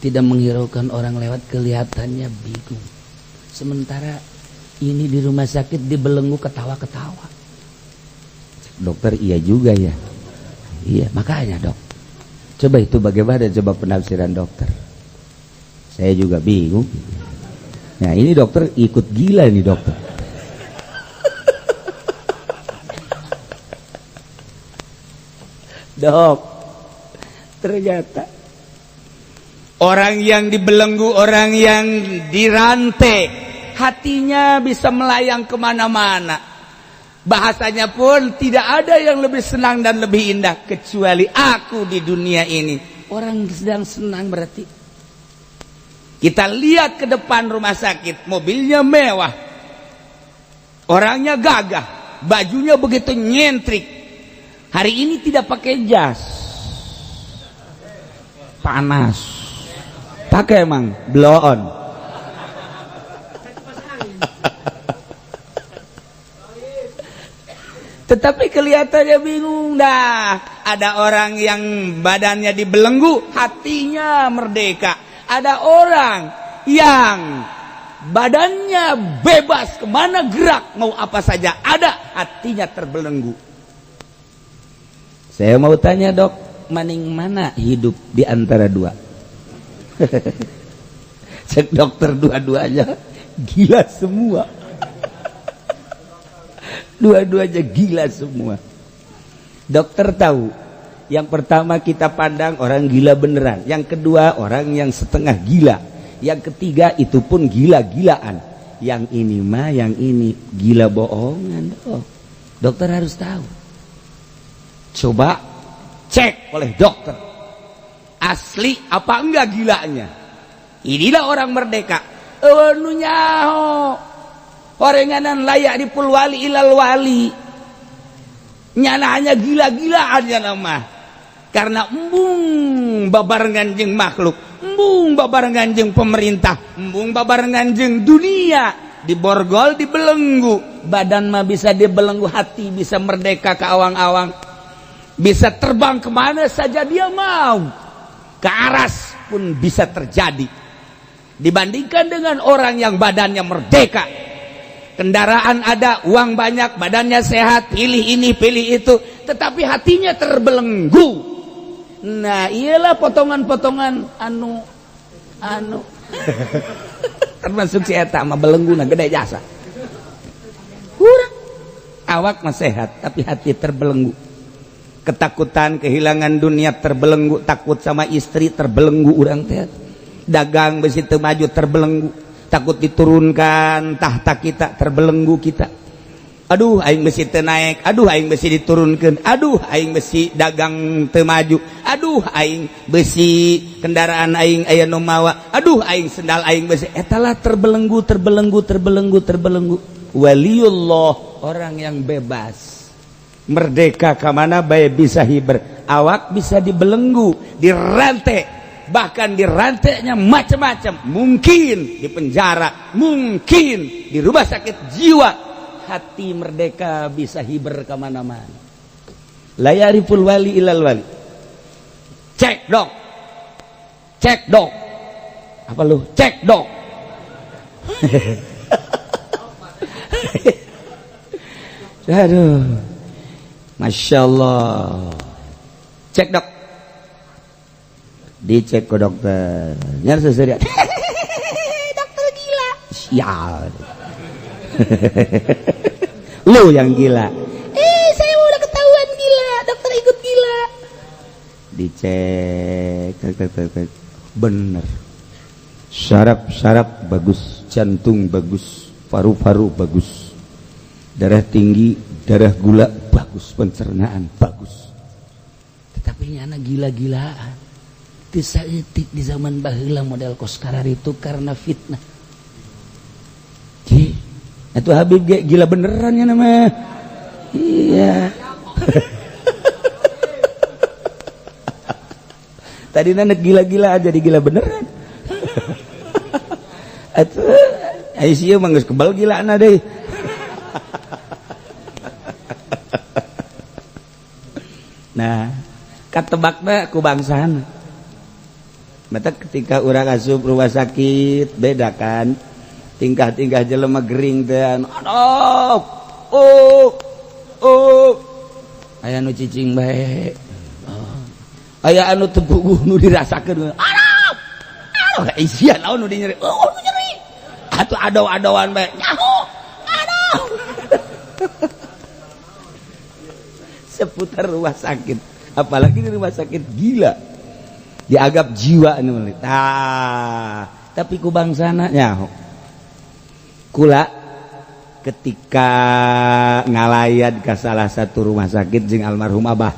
tidak menghiraukan orang lewat, kelihatannya bingung. Sementara ini di rumah sakit dibelenggu ketawa-ketawa." Dokter, "Iya juga ya." "Iya, makanya, Dok. Coba itu bagaimana, coba penafsiran dokter." "Saya juga bingung." Nah, ini dokter ikut gila nih, dokter. Dok, ternyata orang yang dibelenggu, orang yang dirantai, hatinya bisa melayang kemana-mana. Bahasanya pun tidak ada yang lebih senang dan lebih indah kecuali aku di dunia ini. Orang sedang senang berarti. Kita lihat ke depan rumah sakit, mobilnya mewah, orangnya gagah, bajunya begitu nyentrik. Hari ini tidak pakai jas, panas. Pakai emang blow on. Tetapi kelihatannya bingung dah. Ada orang yang badannya dibelenggu, hatinya merdeka. Ada orang yang badannya bebas kemana gerak mau apa saja ada, hatinya terbelenggu. Saya mau tanya, Dok, maning mana hidup di antara dua? Cek dokter, dua-duanya gila semua. Dua-duanya gila semua. Dokter tahu, yang pertama kita pandang orang gila beneran, yang kedua orang yang setengah gila, yang ketiga itu pun gila-gilaan. Yang ini mah, yang ini gila bohongan. Oh, dokter harus tahu. Coba cek oleh dokter, asli apa enggak gilanya. Inilah orang merdeka. Nu nyaho orenganan layak dipul wali ilal wali, nyana hanya gila-gilaan, nyana mah. Karena embung babarengan jeung makhluk, embung babarengan jeung pemerintah, embung babarengan jeung dunia, diborgol, dibelenggu. Badan mah bisa dibelenggu, hati bisa merdeka ke awang-awang, bisa terbang kemana saja dia mau, ke aras pun bisa terjadi. Dibandingkan dengan orang yang badannya merdeka, kendaraan ada, uang banyak, badannya sehat, pilih ini, pilih itu, tetapi hatinya terbelenggu. Nah, iyalah potongan-potongan anu anu termasuk si eta mah belengguna gede jasa. Kurang awak mah sehat tapi hati terbelenggu. Ketakutan kehilangan dunia terbelenggu, takut sama istri terbelenggu urang teh. Dagang besi teu maju terbelenggu, takut diturunkan tahta kita terbelenggu kita. Aduh aing besi teu naik, aduh aing besi diturunkan, aduh aing besi dagang teu maju, aduh aing besi kendaraan aing aya nu mawa, aduh aing sendal aing besi. Etalah terbelenggu, terbelenggu, terbelenggu, terbelenggu. Waliullah orang yang bebas, merdeka ka mana bae bisa hiber, awak bisa dibelenggu, dirantai, bahkan dirantainya macam-macam, mungkin di penjara, mungkin di rumah sakit jiwa. Hati merdeka bisa hiber kemana-mana. La ya'riful wali ilal wali. Cek dok, cek dok, apa lu cek dok? Aduh, masya Allah. Cek dok, dicek ke dokter. Nyar seserian. Dokter gila. Sial. Lu yang gila. Saya udah ketahuan gila, dokter ikut gila. Dicek, tek, tek, tek, tek. Bener. Saraf-saraf bagus, jantung bagus, paru-paru bagus, darah tinggi, darah gula bagus, pencernaan bagus. Tetapi nyana gila-gilaan. Teu saeutik di zaman baheula model kos itu karena fitnah. Ki, itu Habib ge gila beneran ya nama. Iya. Tadi nanek gila-gila aja jadi gila beneran. Atuh ICU mah geus kebal gilana deui. Nah, katebakna ku bangsana. Mata ketika urang asup rumah sakit beda kan, tingkah-tingkah jelema gering teh aduh, oh oh, aya nu cicing bae, aya anu teu puguh nu dirasakeun, aduh aduh isian naon nu nyeri, oh nu nyeri, atuh adaw-adawan bae nyaho, aduh. Seputar rumah sakit, apalagi di rumah sakit gila, dianggap jiwa anu. Tah, tapi ku bangsana nyaho. Kula ketika ngalayat ke salah satu rumah sakit jeung almarhum abah.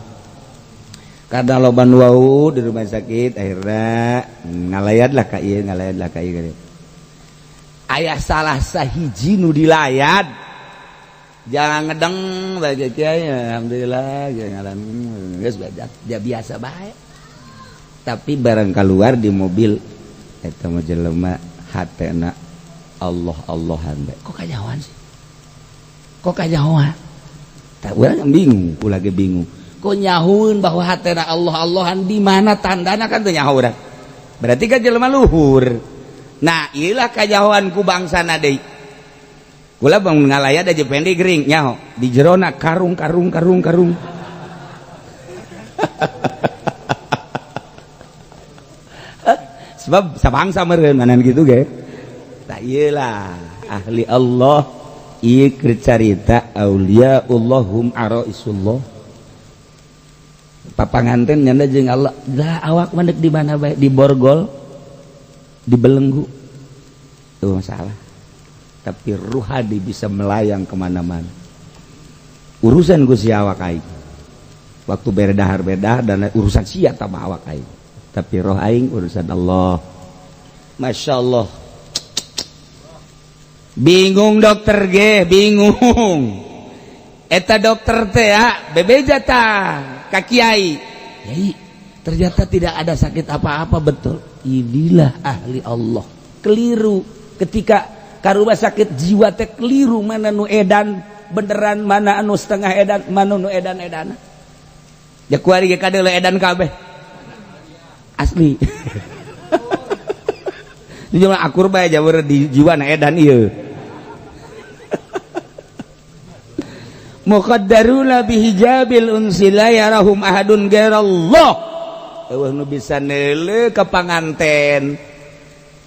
Karena loba nu wau di rumah sakit akhirnya ngalayatlah ka ieu, ngalayatlah ka ieu. Aya salah sahiji nu dilayat. Jangan ngedeng bagi kiai, alhamdulillah jangan geus dia biasa bae. Tapi barang keluar di mobil eta mah jelema hatena Allah Allahan bae. Kok kanyahoan sih? Kok kanyahoan? Tak urang bingung, ku lagi bingung. Kok nyahueun bahwa hatena Allah Allahan di mana tandana kan teu nyaho urang. Berarti kan jelema luhur. Nah, ieulah kanyahoan ku bangsana deui. Kula bang ngalayat aja pendek gering nyaho di jerona karung karung karung karung. Sebab sabangsa meureun manan gitu ge. Tak iyalah ahli Allah ieu keur carita auliaullahum araisullah. Papanganten nyanda jeung Allah. Lah awak mah di mana bae di borgol dibelenggu. Itu masalah. Tapi ruhadi bisa melayang kemana-mana. Urusan ku si awak aing. Waktu berdahar-berdahar dan urusan sia tambah awak aing. Tapi roh aing urusan Allah. Masya Allah. Bingung dokter ge, bingung. Eta dokter teh ya, bebeja tah ka kiai. Yai, Ternyata tidak ada sakit apa-apa, betul. Inilah ahli Allah. Keliru ketika ka rumah sakit jiwa teh, keliru mana nu edan beneran, mana anu setengah edan, mana nu edan edan. Ya kuari ge kadeuleu edan kabeh. Asli. Di jumlah akur bae jawur di jiwa na edan ieu. Muqaddaruna bihijabil unsi la yarahum ahadun ghairallah. Eueuh nu bisa neuleuh ka panganten.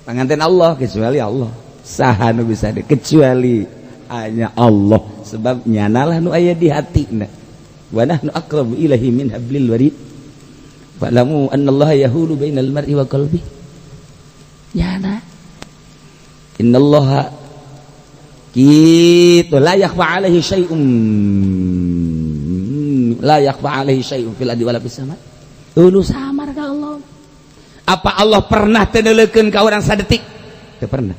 Panganten Allah kecuali Allah. Saha nu bisa de kecuali hanya Allah, sebab nyanalah nu aya di hatina. Wa nahnu aqrabu ilaihi min hablil warid. Fa'lamu anna Allah yahulu bainal mar'i wa qalbi. Nyana. Innallaha kitu la yakhfa alaihi syai'un, la yakhfa alaihi syai'un fil ardi wala fis sama. Ulu samar ka Allah. Apa Allah pernah teu neuleukeun ka urang sadetik? Teu pernah.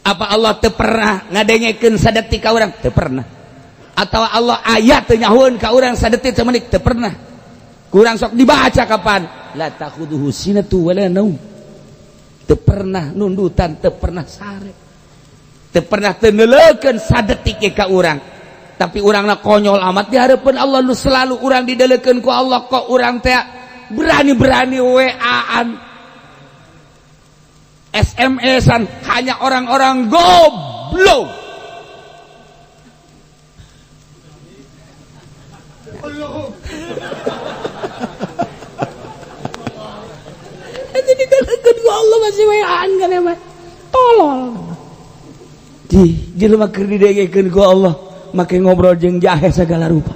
Apa Allah teu pernah ngadengekeun sadetik ka urang? Teu pernah. Atau Allah aya teu nyahueun ka urang sadetik samenit? Teu pernah. Kurang sok dibaca kapan? La takhuduhu sinatu wala naum. Teu pernah nundutan, teu pernah sare. Teu pernah teu neuleukeun sadetik ka urang. Tapi urangna konyol amat di hareupeun Allah nu selalu urang dideulekeun ku Allah, kok urang teh berani-berani WA-an, SMS-an hanya orang-orang goblok. Jadi dideulekeun ku Allah masih WA-an kan emang tolol. Di jelema keur didengekeun ku Allah make ngobrol jeung jahe segala rupa.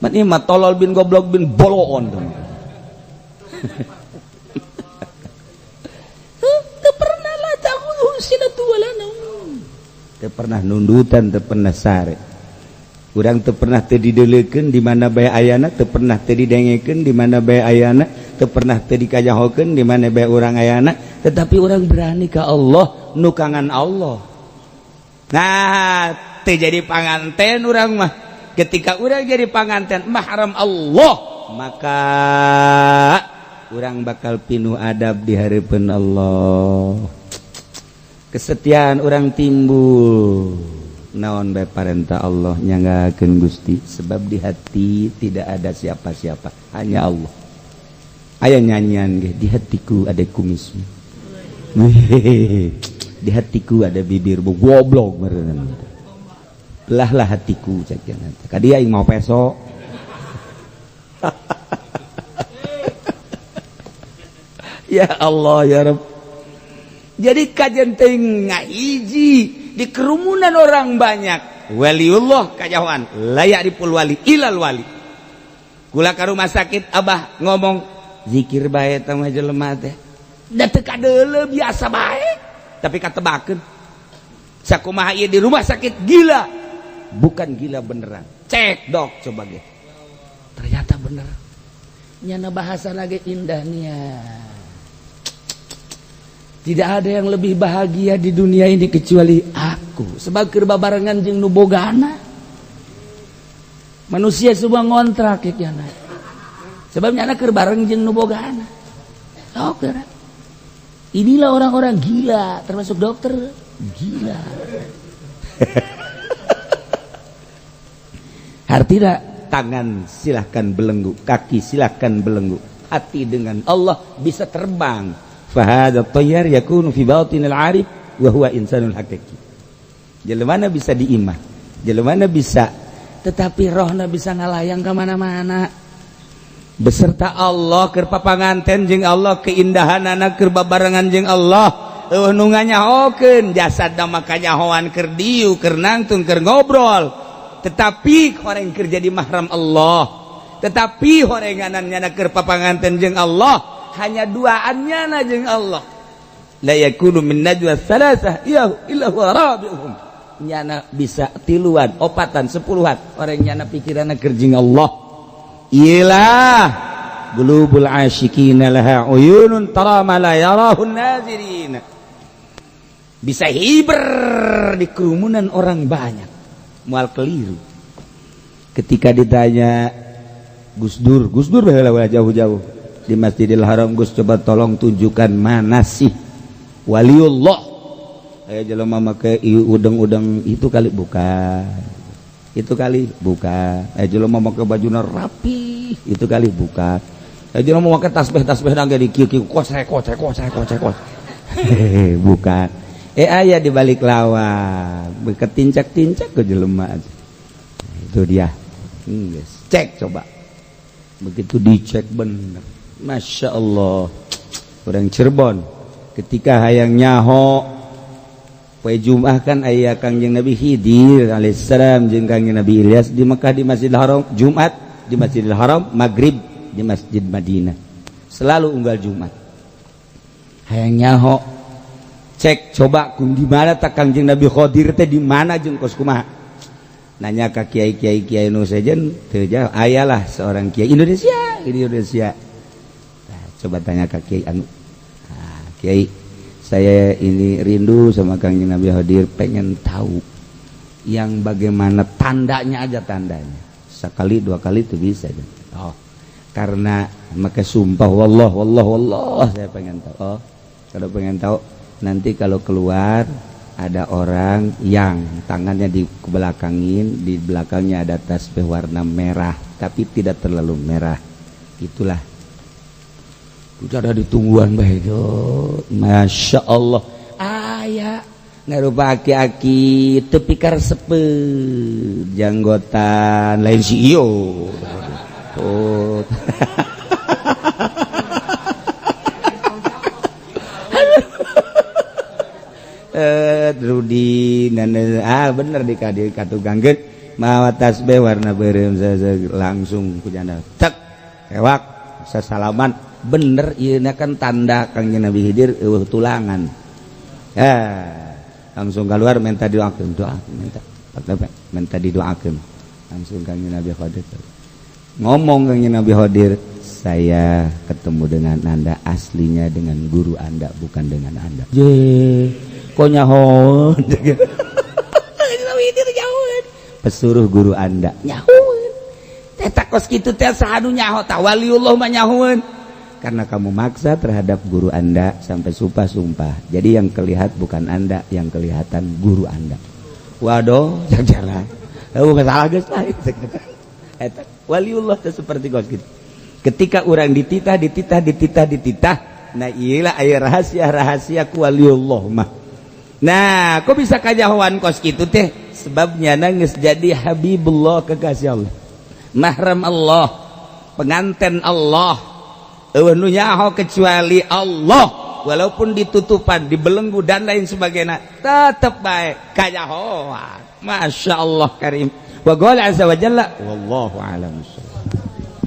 Mat ieu mah tolol bin goblok bin boloon. Teu pernah la ta'khudhuhu sinatu wala naum. Teu pernah nundutan, teu pernah sare. Urang teu pernah teu dideulekeun di mana bae ayana, teu pernah teu didengekeun di mana bae ayana, teu pernah teu dikajahokeun di mana bae urang ayana, tetapi urang berani ka Allah, nukangan Allah. Nah, teu jadi panganten urang mah. Ketika urang jadi panganten mahram Allah, maka urang bakal pinuh adab di hareupeun Allah. Kesetiaan urang timbul. Naon bae parentah Allah nyanggakeun Gusti, sebab di hati tidak ada siapa-siapa, hanya Allah. Aya nyanyian ge, di hatiku ada kumismu. Di hatiku ada bibirmu, goblok meureun. Belahlah hatiku cek jangan. Ka dia aing mau peso. Ya Allah ya Rabb. Jadi kajian teh ngahiji di kerumunan orang banyak. Waliullah kajahoan la ya'riful wali ilal wali. Kula ka rumah sakit abah ngomong zikir bae teh mah jelema teh. Da teu kadeuleu biasa bae. Tapi katebakeun. Sakumaha ieu di rumah sakit gila. Bukan gila beneran. Cek dok coba ge. Ternyata bener. Nyana bahasa lagi indahnya. Tidak ada yang lebih bahagia di dunia ini kecuali aku. Sebab keur babarengan jeung nu bogana. Manusia semua ngontrak ya nyana. Sebab nyana keur bareng jeung nu bogana. Dokter. Inilah orang-orang gila, termasuk dokter gila. Artinya tangan silahkan belenggu, kaki silahkan belenggu, hati dengan Allah bisa terbang. Fahadha tayyar yakunu fi batinil arif wa huwa insanul hakiki. Jelema bisa diimah, jelema bisa, tetapi rohna bisa ngalayang ke mana-mana. Beserta Allah keur papanganten jeung Allah, keindahanana keur babarengan jeung Allah. Eueuh nu nganyahokeun jasadna mah kanyahoan keur diu, keur nangtung, keur ngobrol. Tetapi horeng keur jadi mahram Allah, tetapi horenganan nyana keur papanganten jeung Allah, hanya duaannya na jeung Allah. La yakunu min najwa thalathah ya illa huwa rabi'uhum. Nyana bisa tiluan, opatan, sepuluhan, orang nyana pikiranna keur jeung Allah. Ilah qulubul asyiqina laha uyunun tara ma la yarahun nazirin. Bisa hiber di kerumunan orang banyak, mual keliru. Ketika ditanya Gus Dur, Gus Dur baheula jauh-jauh. di Masjidil Haram. Gus, coba tolong tunjukkan mana sih waliullah. Aya jelema make udeng-udeng itu kali, bukan itu kali, bukan. Aya jelema make bajuna rapi itu kali, bukan. Aya jelema make tasbih, tasbih nangge di kieu kieu, kosrek kosrek kosrek kosrek kos, bukan. Aya di balik lawang, beketincak-tincak ke jelema itu dia. Yes. Cek coba. Begitu dicek, bener, Masya Allah. Orang Cirebon ketika hayang nyaho poe Jumat kan aya Kangjeng Nabi Khidir alaihissalam jeung Kangjeng Nabi Ilyas di Mekah, di Masjidil Haram. Jumat di Masjidil Haram, Maghrib di Masjid Madinah, selalu unggal Jumat. Hayang nyaho, cek coba kun di mana tak Kangjeng Nabi Khidir teh, di mana jeung kos kumaha. Nanya ka kiai kiai kiai nu sejen teu jauh, ayalah seorang kiai Indonesia di Indonesia. Nah, coba tanya ka kiai anu, nah, "Kiai, saya ini rindu sama Kangjeng Nabi Khidir, pengen tahu yang bagaimana tandanya aja, tandanya." Sekali dua kali itu bisa. Oh, karena maka sumpah, "Wallah, wallah, wallah, saya pengen tahu." "Oh, kalau pengen tahu, nanti kalau keluar ada orang yang tangannya di belakangin, di belakangnya ada tasbih warna merah tapi tidak terlalu merah, itulah." Itu ada ditungguan baik. Masya Allah, aya ngarupa aki-aki tepi karesepet, janggotan, lain si iyo. Oh, Rudi, ah, bener di kadi katugangkeun mawa tasbih warna beureum, langsung ku janda cek ewak sasalaman. Bener, ieu kan tanda Kangjeng Nabi Khidir eueuh tulangan. Eh, langsung keluar minta doakeun, doa minta, minta didoakeun. Langsung Kangjeng Nabi Khidir ngomong, Kangjeng Nabi Khidir, "Saya ketemu dengan Anda aslinya dengan guru Anda, bukan dengan Anda." Je, kok nyaho pesuruh guru Anda nyahoeun eta kos kitu teh? Saha nu nyaho tah? Waliullah mah nyahoeun. "Karena kamu maksa terhadap guru Anda sampai sumpah-sumpah. Jadi yang kelihat bukan Anda, yang kelihatan guru Anda." Waduh, jangan. Oh, masalah geus lah. Eta waliullah teh seperti kos kitu. Ketika orang dititah, dititah, dititah, dititah, nah, iyalah aya rahasia-rahasia ku waliullah mah. Nah, kok bisa kajahoan kos kitu teh? Sebabnya nangis jadi Habibullah, kekasih Allah. Mahram Allah, pengantin Allah. Eueuh nu nyaho kecuali Allah, walaupun ditutupan, dibelenggu dan lain sebagainya, tetep baik kajahoan. Masya Allah karim. Wa qala azza wa jalla, wallahu a'lam.